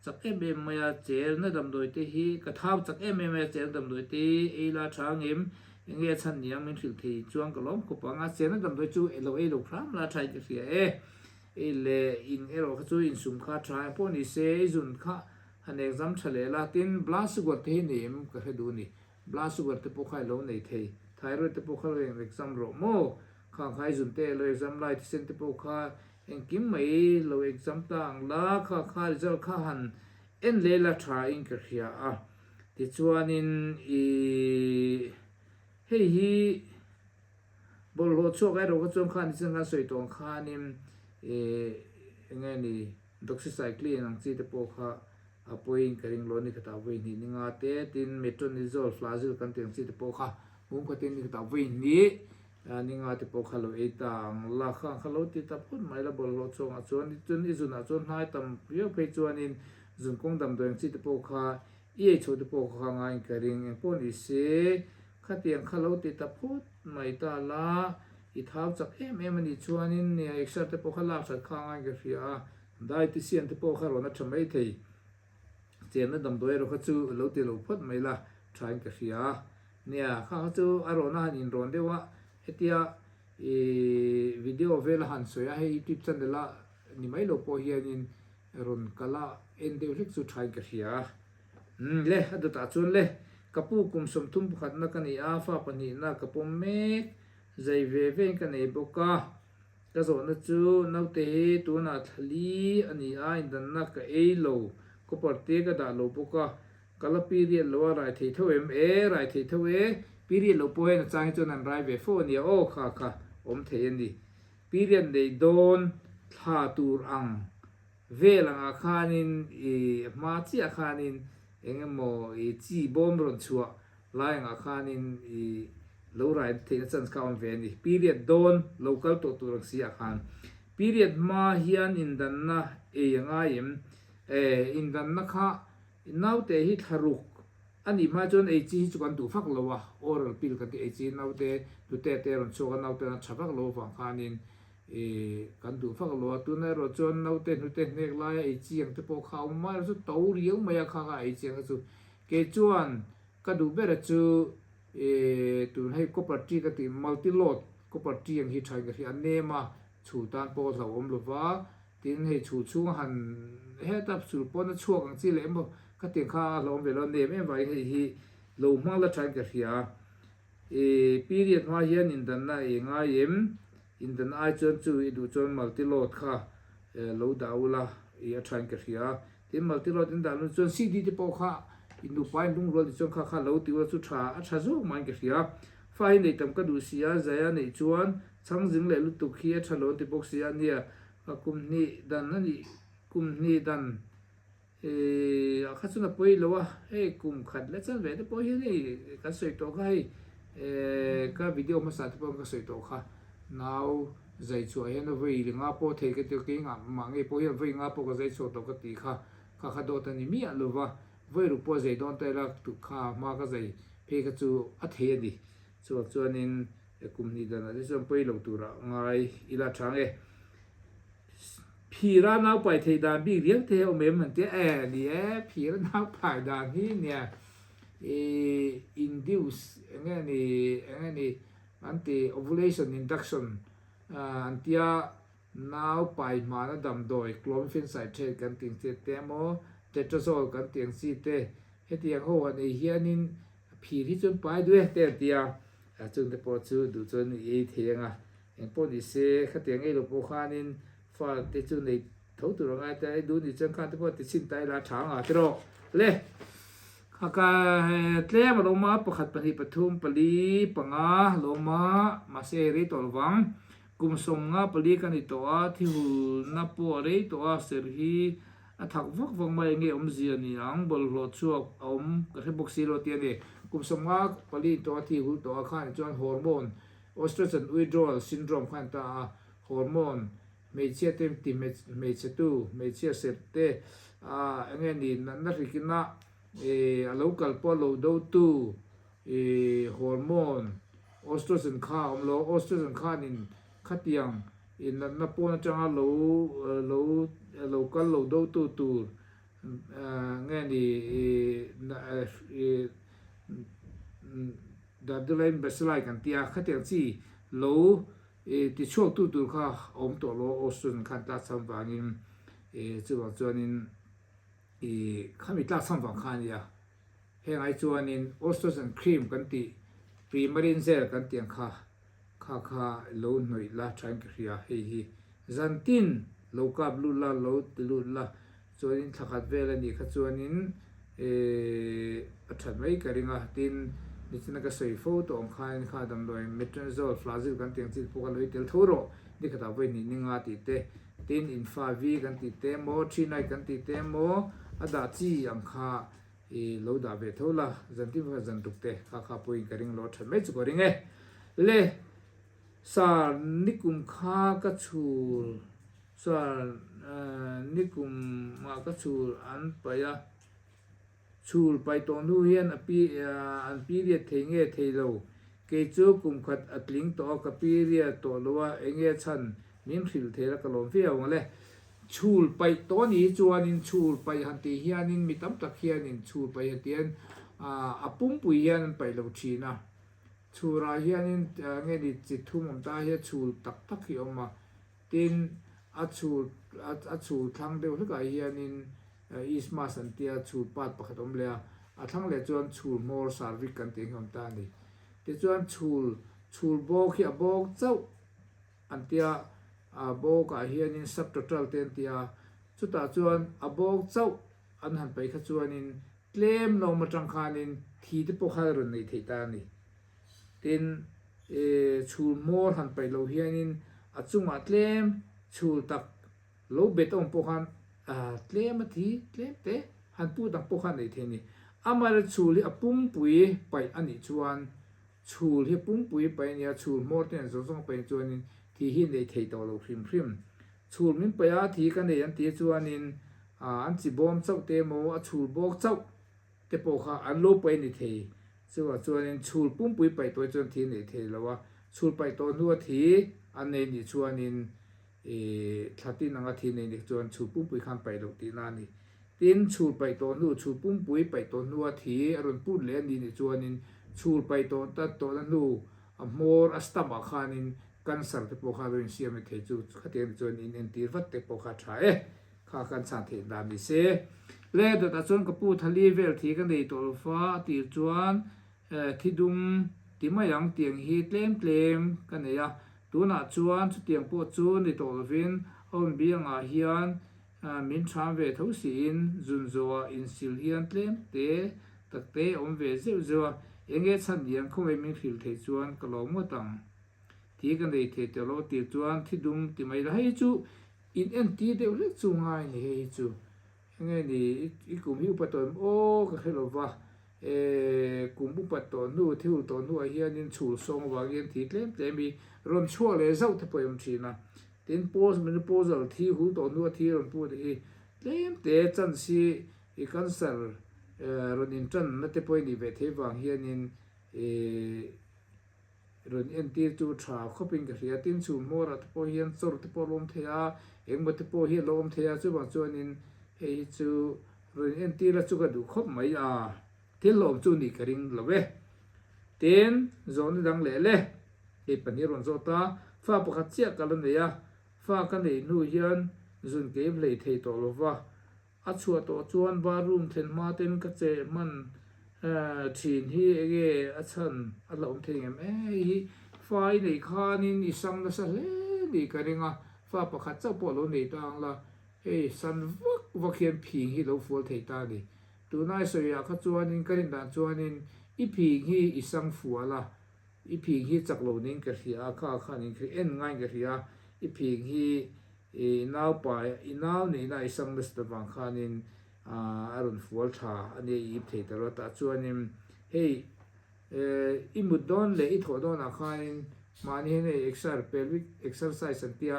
Speaker 1: chak em em mai a, chelna damdawi te hi ka thau chak em em mai a, chelna damdawi te hi ei la tha angem, enge a chhan niang min hrilh thei chuan ka lawm khawp ang a, chelna damdawi chu lo ei lo hram la tha in ka hria e, ei leh in erawh kha chu insum kha tha em pawh ni se, i zun kha Han exam tha leh la, tin blood sugar te hi nei em ka hre duh a ni. Blood sugar te pawh kha i lo nei thei, thyroid te pawh kha lo eng exam rawh maw? Khang kha i zun te lo exam lai thisen te pawh kha engkim mai lo exam ta ang la, kha kha result kha han en leh la tha in ka hria a. Tichuanin i hei hi bawlhhlawh chhuak erawh kha chuan khan nichin khan sawi tawh ang khanin i enge ni Doxycycline ang chi te pawh kha a pawiin ka ring lo ni khatah vawi hnih ni nga te, tin Metronidazole, Flagyl kan tih ang chi te pawh kha mum khatin ni khatah vawi hnih ni nga te pawh kha lo ei ta ang la, khang kha lo ti ta phawt mai la bawlhhlawh chhuakah chuan chuan i zunah chuan hnai tam viau phei chuanin zun kawng damdawi ang chi te pawh kha i ei chho te pawh kha ngaiin ka ring engpawh ni se khatiang kha lo ti ta phawt mai ta la. I thau chak em em a nih chuanin nia exer te pawh kha lak that kha angain ka hria a, dietitian te pawh kha rawn a tha mai thei. Chenna damdawi erawh kha chu lo ti lo phawt mai la thain ka hria a. Nia kha kha chu a rawn a han inrawn deuh a, hetia i video vel a han sawi a, hei youtube channel a ni mai lo pawh hianin rawn kal a en deuh hlek chu thain ka hria a. Umm le, a dawtah chuan le, ka pu kum 30 pakhatna ka ni a, fa pahnihna ka pawm mek. Zai ve vein ka nei bawk a. Ka zawhna chu naute hi tunah thla li a ni a, indanna ka ei lo, copper te ka dah lo bawk a, ka la period lo a rai thei tho em? E, rai thei tho e, period lo pawh hian a chang hi chuan an rai ve fo a nia aw, kha kha awm thei a ni. Period nei dawn thla tur ang vel angah khanin i hma chiah khanin eng emaw i chi bawm rawn chhuah lai angah khanin i lo rai theihna chance kha a awm ve a ni. Period dawn lo kal tawh tur ang si ah khan period hma hian indanna ei a ngai em? E, indanna kha naute hi thla ruk a nih hma chuan ei chi hi chu kan duh vak lo a, oral pill kan tih ei chi naute hnute te rawn chhuak a naute an tha vak lo avang khanin i kan duh vak lo a, tuna erawh chuan naute hnute hnek laia ei chi ang te pawh kha a awm mai erawh chu to riau mai a kha kha ei chi ang kha chu Kei chuan ka duh ber a chu i tun hei copper tea ka tih multi load copper tea ang hi thain ka hria a nem a chhul tan pawh a hlauhawm lo va tin hei chhul chhung a han heta chhul pawn a chhuak ang chi leh emaw ka tiang kha a hlauhawm ve lo a nem em vangin hei hi lo hmang la thain ka hria i period hma hian indanna i ngai em Indan ai chuan chu i duh chuan multi load kha lo dah ula i a thain ka hria. Tin multi load in dah lun chuan CD te pawh kha i nupa in lungrual ti chuan kha kha lo ti ula chu tha a tha zawk mahin ka hria. Fa hi nei tam ka duh si a, Zaya neih chuan chhang zing leh lutuk hi a tha lo an ti bawk si a nia. Kum hnih dan a nih kum hnih dan Ihh a kha chuan a pawi lo a, hei kum khat la chan ve te pawh hian hei kan sawi tawh kha hei ehh ka video hmasa te pawh ka sawi tawh kha nau zai chhuah hian a vawi nga pawh thei ka ti kei ngah mah ngei pawh hian vawi nga pawh ka zai chhuak tawh ka tih kha kha kha dawt a ni miah lo va, vawi ruk pawh zai dawn ta ila tuk kha hma ka zai phei kha chu a thei a ni chuvang chuanin kum hnih danah te chuan pawi lo turah ngai ila tha nge. Phira nau pai theih dan bik riau te hi a awm em an tia e ni e phira nau pai dan hi nia i induce eng nge ni eng nge ni an ti ovulation induction an tia nau pai hmana damdawi clomiphene citrate kan tih ang chi te emaw tetrazole kan tih ang chi te hetiang ho han ei hianin phir hi chuan pai duh e te an tia chungte pawh chu duh chuan i ei thei ang a. Eng pawh ni se, khatiang ngei lo pawh khanin fa te chu nei tho tur a ngai ta, i duh nih chuan khan te pawh ti chhin ta ila a tha anga ti rawh le. Kha ka tlem a lo awm a, pakhat pahnih pathum pali panga a lo awm a, mahse hei rei tawh lovang. Kum 50 pali ka ni tawh a, thihulna pawh a rei tawh a, ser hi a thak vak vak mai enge awmzia ni ang, bawlhhlawh chhuak a awm ka hre bawk si lo ti a ni. Kum 50 in tawh a, thihul tawh a, khan chuan hormone Oestrogen withdrawal syndrome khan ta a, hormone hmeichhia te ti hmeichhe tu, hmeichhia serh te ah enge ni natna hrikina ih a lo kal pawh lo do tu ih hormone oestrogen kha a awm lo, oestrogen khanin khatiang ih natna pawn atanga lo lo lo kal lo do tu tur nge ni ih ih Dandelion Bacilli kan tia khatiang chi lo ti chhuak tu tur kha a awm tawh lo Australian khan tlak cham vangin chuvang chuanin khami tlak cham vang kha a nia. Heng ai chuanin Australian cream kan tih Primarin gel kan tih ang kha kha kha lo hnawih la thain ka hria hei hi zantin lo kap lut la lo ti lut la Chuanin thla khat vel a nih kha chuanin a that mai ka ring a, tin nichina ka sawi fo tawh ang khain kha damdawi Metronidazole, Flagyl kan tih ang chi te pawh kha lo i tel tho rawh, ni khatah vawi hnih ni nga tih te, tin Infa V kan tih te emaw, Three-night kan tih te emaw a dah chi ang kha i lo dah ve tho la, zan tin vekah zan ruk te kha kha pawhin ka ring lo a that mai chu ka ring e. Le sar nikum kha ka chhul. Chuan nikum ah ka chhul an paih a, chhul paih tawh hnu hian a pi an period thei nge thei lo, kei chu kum khat a tling tawh a ka period tawh lo a enge chhan min hrilh thei la ka lawm viau ang le. Chhul paih tawh a nih hi chuanin chhul paih han tih hianin mi tam tak hianin chhul paih han tih hian a pumpui hian an paih lo thin a, chhurah hianin nge ni chi thum awm ta hian chhul tak tak hi a awm a. Tin, a chhul a chhul thlang deuh hlekah hianin Isthmus an tia chhul part pakhat awm leh a, a thlang leh chuan chhul hmawr cervix kan tih hi awm ta a ni. Tichuan chhul chhul bawk hi a bawk chauh an tia. A bawkah hianin subtotal te an ti a, chutah chuan a bawk chauh an han paih kha chuanin tlem lawm atang khanin thi te pawh kha rawn neih theih ta a ni. Tin, chhul hmawr han paih loh hianin a chungah tlem chhul tak lo bet awm pawh khan tlem a thi tlem te han put ang pawh kha neih theih a ni. Amaherawhchu chhul hi a pumpui paih a nih chuan Chhul hi pumpui paih a nia, chhul hmawr te zawng zawng paih chuanin thi hi neih theih tawh lo hrim hrim. Chhul min paih a, thi ka nei an tih chuanin an chi bawm chauh te emaw a chhul bawk chauh te pawh kha an lo paih a ni thei. Chuvang chuanin chhul pumpui paih tawh hi chuan thi neih theih lo a, chhul paih tawh hnua thi an nei nih chuanin thla tin anga thi nei nih chuan chhul pumpui khan paih loh tihna a ni. Tin, chhul paih tawh hnu, chhul pumpui paih tawh hnua thi a rawn put leh a ni nih chuanin chhul paih tawh ta tawhna hnu a hmawr a stump ah khanin cancer te pawh kha a lo insiam leh thei chu khatiang nih chuan in entir vat te pawh kha a tha e. Kha kan chhan theih dan ni se. Le dawtah chuan ka pu thali vel thi ka nei tawh lo fa a tir chuan thi dum ti mai ang tiang hi tlem tlem ka nei a, tunah chuan chutiang pawh chu ni tawh lovin a hun biangah hian Min ṭham ve tho siin zunzawha insil hian tlem te tak te awm ve zeuh zeuh a, enge chhan niang khawngaih min hrilh theih chuan ka lawm ngawt ang. Thi ka nei thei tawh lo tir chuan thi dum ti mai la, hei chu in en ti deuh hlek chu ngai ni hei hi chu enge ni i kum hi upa tawh em aw ka hre lo va, e kum upa tawh hnu thi hul tawh hnuah hianin chhul sawng avang hian thi tlem tlem hi rawn chhuak leh zauh te pawh i awm thin a. Tin, post menopausal thi hul tawh hnua thi rawn put hi tlem te chance hi i cancer rawn intan na te pawh i nih ve theih vang hianin i rawn entir chu tha khawpin ka hria. Tin, chhum hmawrah te pawh hian chawr te pawh a lo awm thei a, engmaw te pawh hi a lo awm thei a, chuvang chuanin hei hi chu rawn entir la chu ka duh khawp mai a, thil hlawm chu nih ka ring lo e. Tin, zawhna dang leh le. Hei pahnih rawn zawt a, fa pakhat chiah ka la nei a, fa ka neih hnu hian zun keim hlei thei tawh lo va, a chhuah tawh chuan bathroom thlen hma ten ka che hman thin hi enge a chhan a hlauhawm thei ngem e, hei hi fa i neih khanin i sang nasa hle nih ka ring a, fa pakhat chauh pawh lo nei ta ang la, hei san vak vak hian phing hi lo fual thei ta a ni. Tunai sawiah kha chuanin ka rin dan chuanin i phing hi i sang fual a, I phing hi chak lo niin ka hria a, kha khan in en ngaiin ka hria a, i phing hi i nau pa i nau neihna i sang nasa ta vang khanin a rawn fual tha a nia i ip thei ta lo a, tah chuanin hei i mut dawn leh i thawh dawnah khanin mahni hian hei exer pelvic exercise an tia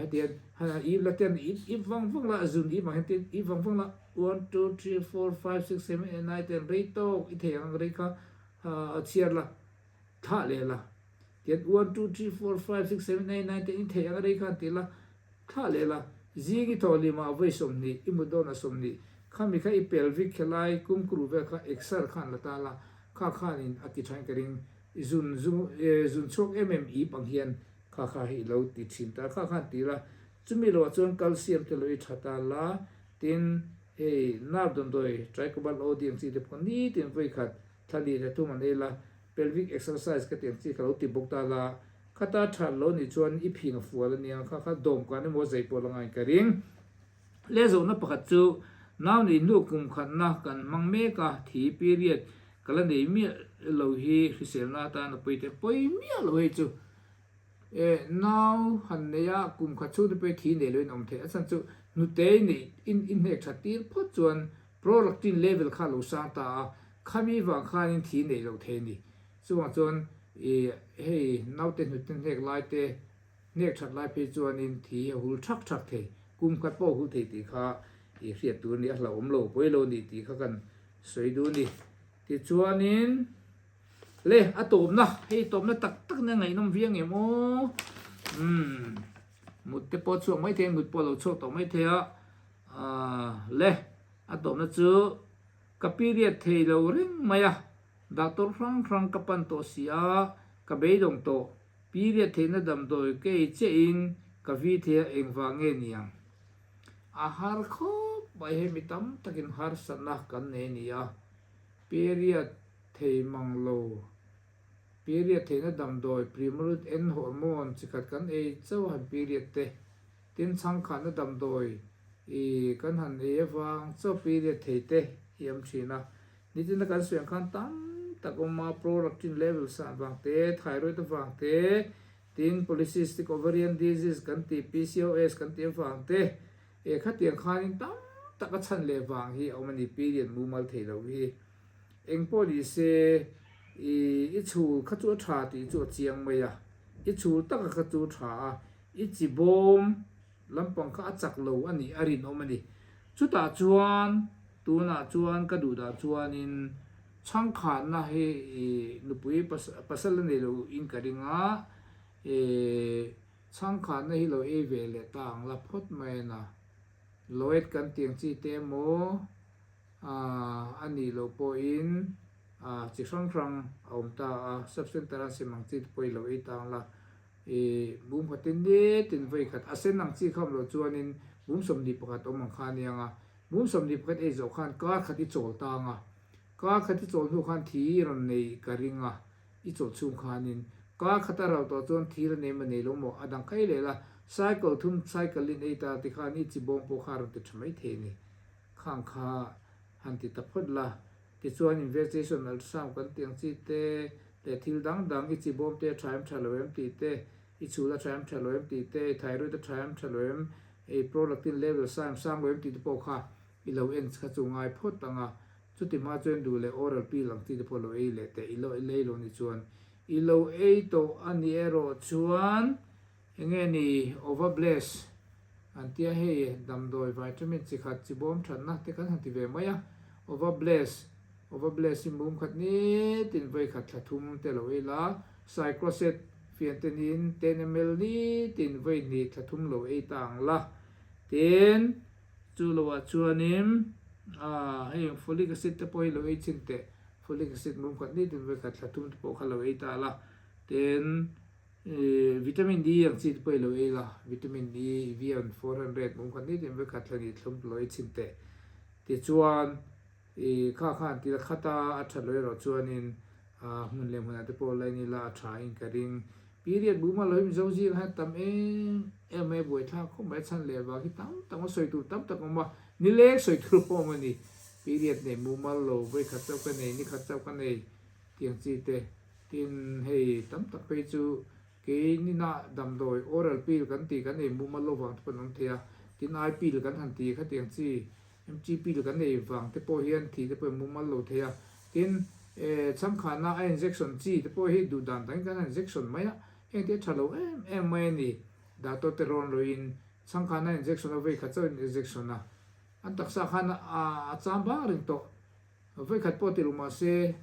Speaker 1: hetiang hian ip la ten ip ip vang vang la zun ip ang hian tin ip vang vang la one two three four five six seven eight nine ten rei tawk i thei ang rei kha A chhiar la, thlah leh la, tian one, two, three, four, five, six, seven, eight, nine, ten in theih ang a rei khan ti la, thlah leh la, zing i thawh limah vawi 20, i mut dawnah 20, khami kha i pelvic khelai kumkru vel kha exer khan la ta la, kha khanin a ti thain ka ring, i zun zu zun chhuak em em ip ang hian kha kha hi i lo ti thin ta, kha khan ti la, chumi lohah chuan calcium te lo i tha ta la, tin hei nerve damdawi tricobalt OD ang chi te pawh nitin vawi khat Thla lih leh thum an ei la, pelvic exercise ka tih ang chi ka lo ti bawk ta la, khata that lo nih chuan i phing a fual a nia, kha kha dawm kan emaw zei pawh la ngain ka ring. Le zawhna pakhat chu nau neih hnu kum khatna kan hmang mek a, thi period ka la nei miah lo hi hriselna atan a pawi teh pawi miah lo hei chu. E nau han nei a kum khat chhung te pawh hi thi nei loin awm theih a chhan chu hnute neih in in hnek that tir phawt chuan Prolactin level kha lo sang ta a, khami vang khanin thi neih loh thei a ni. Chuvang chuan i hei naute hnute hnek lai te, hnek that lai phei chuanin thi hi a hul thak thak thei, kum khat pawh a hul thei tih kha i hriat tur a ni, a hlauhawm lo pawi lo a ni tih kha kan sawi duh a ni. Tichuanin le a tawpna, hei tawpna tak tak nia ngaihnawm viang em aw? Umm mut te pawh a chhuak maithei a, mut pawh a lo chhuak tawh maithei a. Le, a tawpna chu ka period thei lo reng mai a, doctor hrang hrang ka pan tawh si a, ka beidawng tawh, period theihna damdawi ka ei chiah in ka vi thei a engvang nge niang? A har khawp mai hei mi tam takin harsatna kan nei a ni a, period thei mang lo. Period theihna damdawi Primolut N hormone chi khat kan ei chauh a han period te, tin chhangkhatna damdawi i kan han ei avang chauh period thei te hi awm thin a. Nitin a kan sawi ang khan tam tak awm a, prolactin level san vang te, thyroid avang te, tin polycystic ovarian disease kan tih PCOS kan tih avang te, e khatiang khanin tam tak a chhan leh vang hi a awm a ni period mumal thei lo hi. Eng pawh ni se, i i chhul kha chu a tha tih chu a chiang mai a, i chhul taka kha chu tha a, i chi bawm lampang kha a chak lo a nih a rinawm a ni. Chutah chuan tunah chuan ka duh dah chuanin chhangkhanna hi i nupui pasal a nei lo in ka ring a, i chhangkhanna hi lo ei ve leh ta ang la phawt mai a na. Loet kan tiang chi te emaw A nih loh pawhin chi hrang hrang a awm ta a, sub center a sem ang chi te pawh i lo ei tang la, i bum khatin nitin vawi khat a sen ang chi kha awm loh chuanin bum 21 awm ang kha a niang a, bum 21 ei zawh khan kar khat i chawl tang a, kar khat i chawl hnu khan thi i rawn nei ka ring a, i chawl chhung khanin kar khat a ral tawh chuan thi la nei maw nei lo maw a dang kha ei leh la, cycle thum cycle in ei ta tikhan i chi bawng pawh kha a rawn ti tha maithei a ni. Khang kha han ti ta phawt la, tichuan investigation ultrasound kan tih ang chi te leh thil dang dang i chi bawm te a tha em tha lo em tih te, i chhul a tha em tha lo em tih te, i thyroid a tha em tha lo em, i prolactin level sa em sang lo em tih te pawh kha i lo en kha chu ngai phawt ang a, chuti hma chuan duh leh oral pill ang chi te pawh lo ei leh teh i lo lei lo ni chuan i lo ei tawh a nih erawh chuan Enge ni Ovabless an tia hei damdawi vitamin chi khat chi bawm thatna te kan han ti ve mai a, Ovabless Ovabless hi mum khat nitin vawi khat thla thum te lo ei la, Cycloset fian te niin 10 ml nitin vawi hnih thla thum lo ei ta ang la, tin chu lo ah chuanin ah hei folic acid te pawh hi lo ei chin teh, folic acid mum khat nitin vawi khat thla thum te pawh kha lo ei ta la, tin. Vitamin D ang chi te pawh i lo ei la, Vitamin D Evion 400 mum khat nitin vek khat thla ni thlum lo ei chhin teh. Tichuan i kha khan ti la khat a, a tha lo erawh chuanin hmun leh hmunah te pawh line ila a tha in ka ring. Period buma lo hi Mizo zingah hian tam em em mai a buaithlak khawp mai a chhan leh vang hi tam tak a sawi tur tam tak a awm a, nileng sawi tur pawh a awm a ni. Period nei mumal lo, vawikhat chauh ka nei, nikhat chauh ka nei tiang chi te. Tin, hei tam tak phei chu kei nina damdawi oral pill kan tih kan ei mumal lo vang te pawh an awm thei a, tin eye pill kan han ti khatiang chi MT pill kan ei vang te pawh hian thi te pawh in mumal lo thei a, tin chhangkhana a injection chi te pawh hi duh dan dangin kan han injection mai a, heng te a tha lo em em mai a ni, doctor te rawn loin chhangkhana injection a vei khat chauh in injection a, an taksa khan a cham bang reng tawh. Vawikhat pawh ti lo mah se,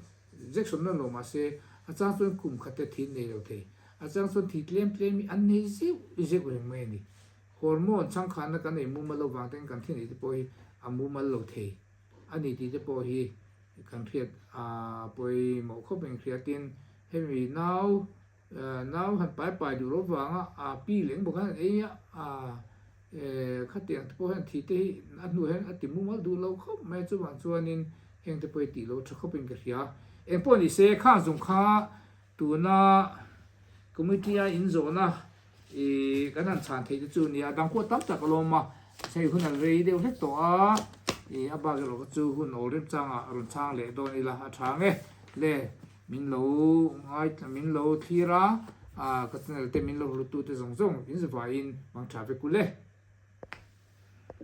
Speaker 1: injection nawn lo mah se, a chang chuan kum khat te thi an nei lo thei. A chang chuan thi tlem tlem hi an nei zeuh zeuh reng mai a ni. Hormone changkhanna kan ei mumal lo vang ten kan thi neih te pawh hi a mumal lo thei a ni tih te pawh hi kan hriat a pawimawh khawp in hriatin hemi nau Nau han pai pai duh loh vanga a pi leng bawk hian an ei a, khatiang te pawh hian thi te hi a hnu hian a ti mumal duh lo khawp mai a, chuvang chuanin heng te pawh hi tih loh tha khawpin ka hria. Eng pawh ni se khang zawng kha tuna committee a inzawhna i kan han chhan theih te chu nia, dang pawh tam tak a lawm a, hei hun an rei deuh hlek tawh a, i a bak erawh kha chu hun awl remchangah rawn chhang leh dawn ila a tha ang e le. Min lo ngai min lo thlir a, ka channel te min lo hlutu te zawng zawng in zavaiin mang tha vek u le.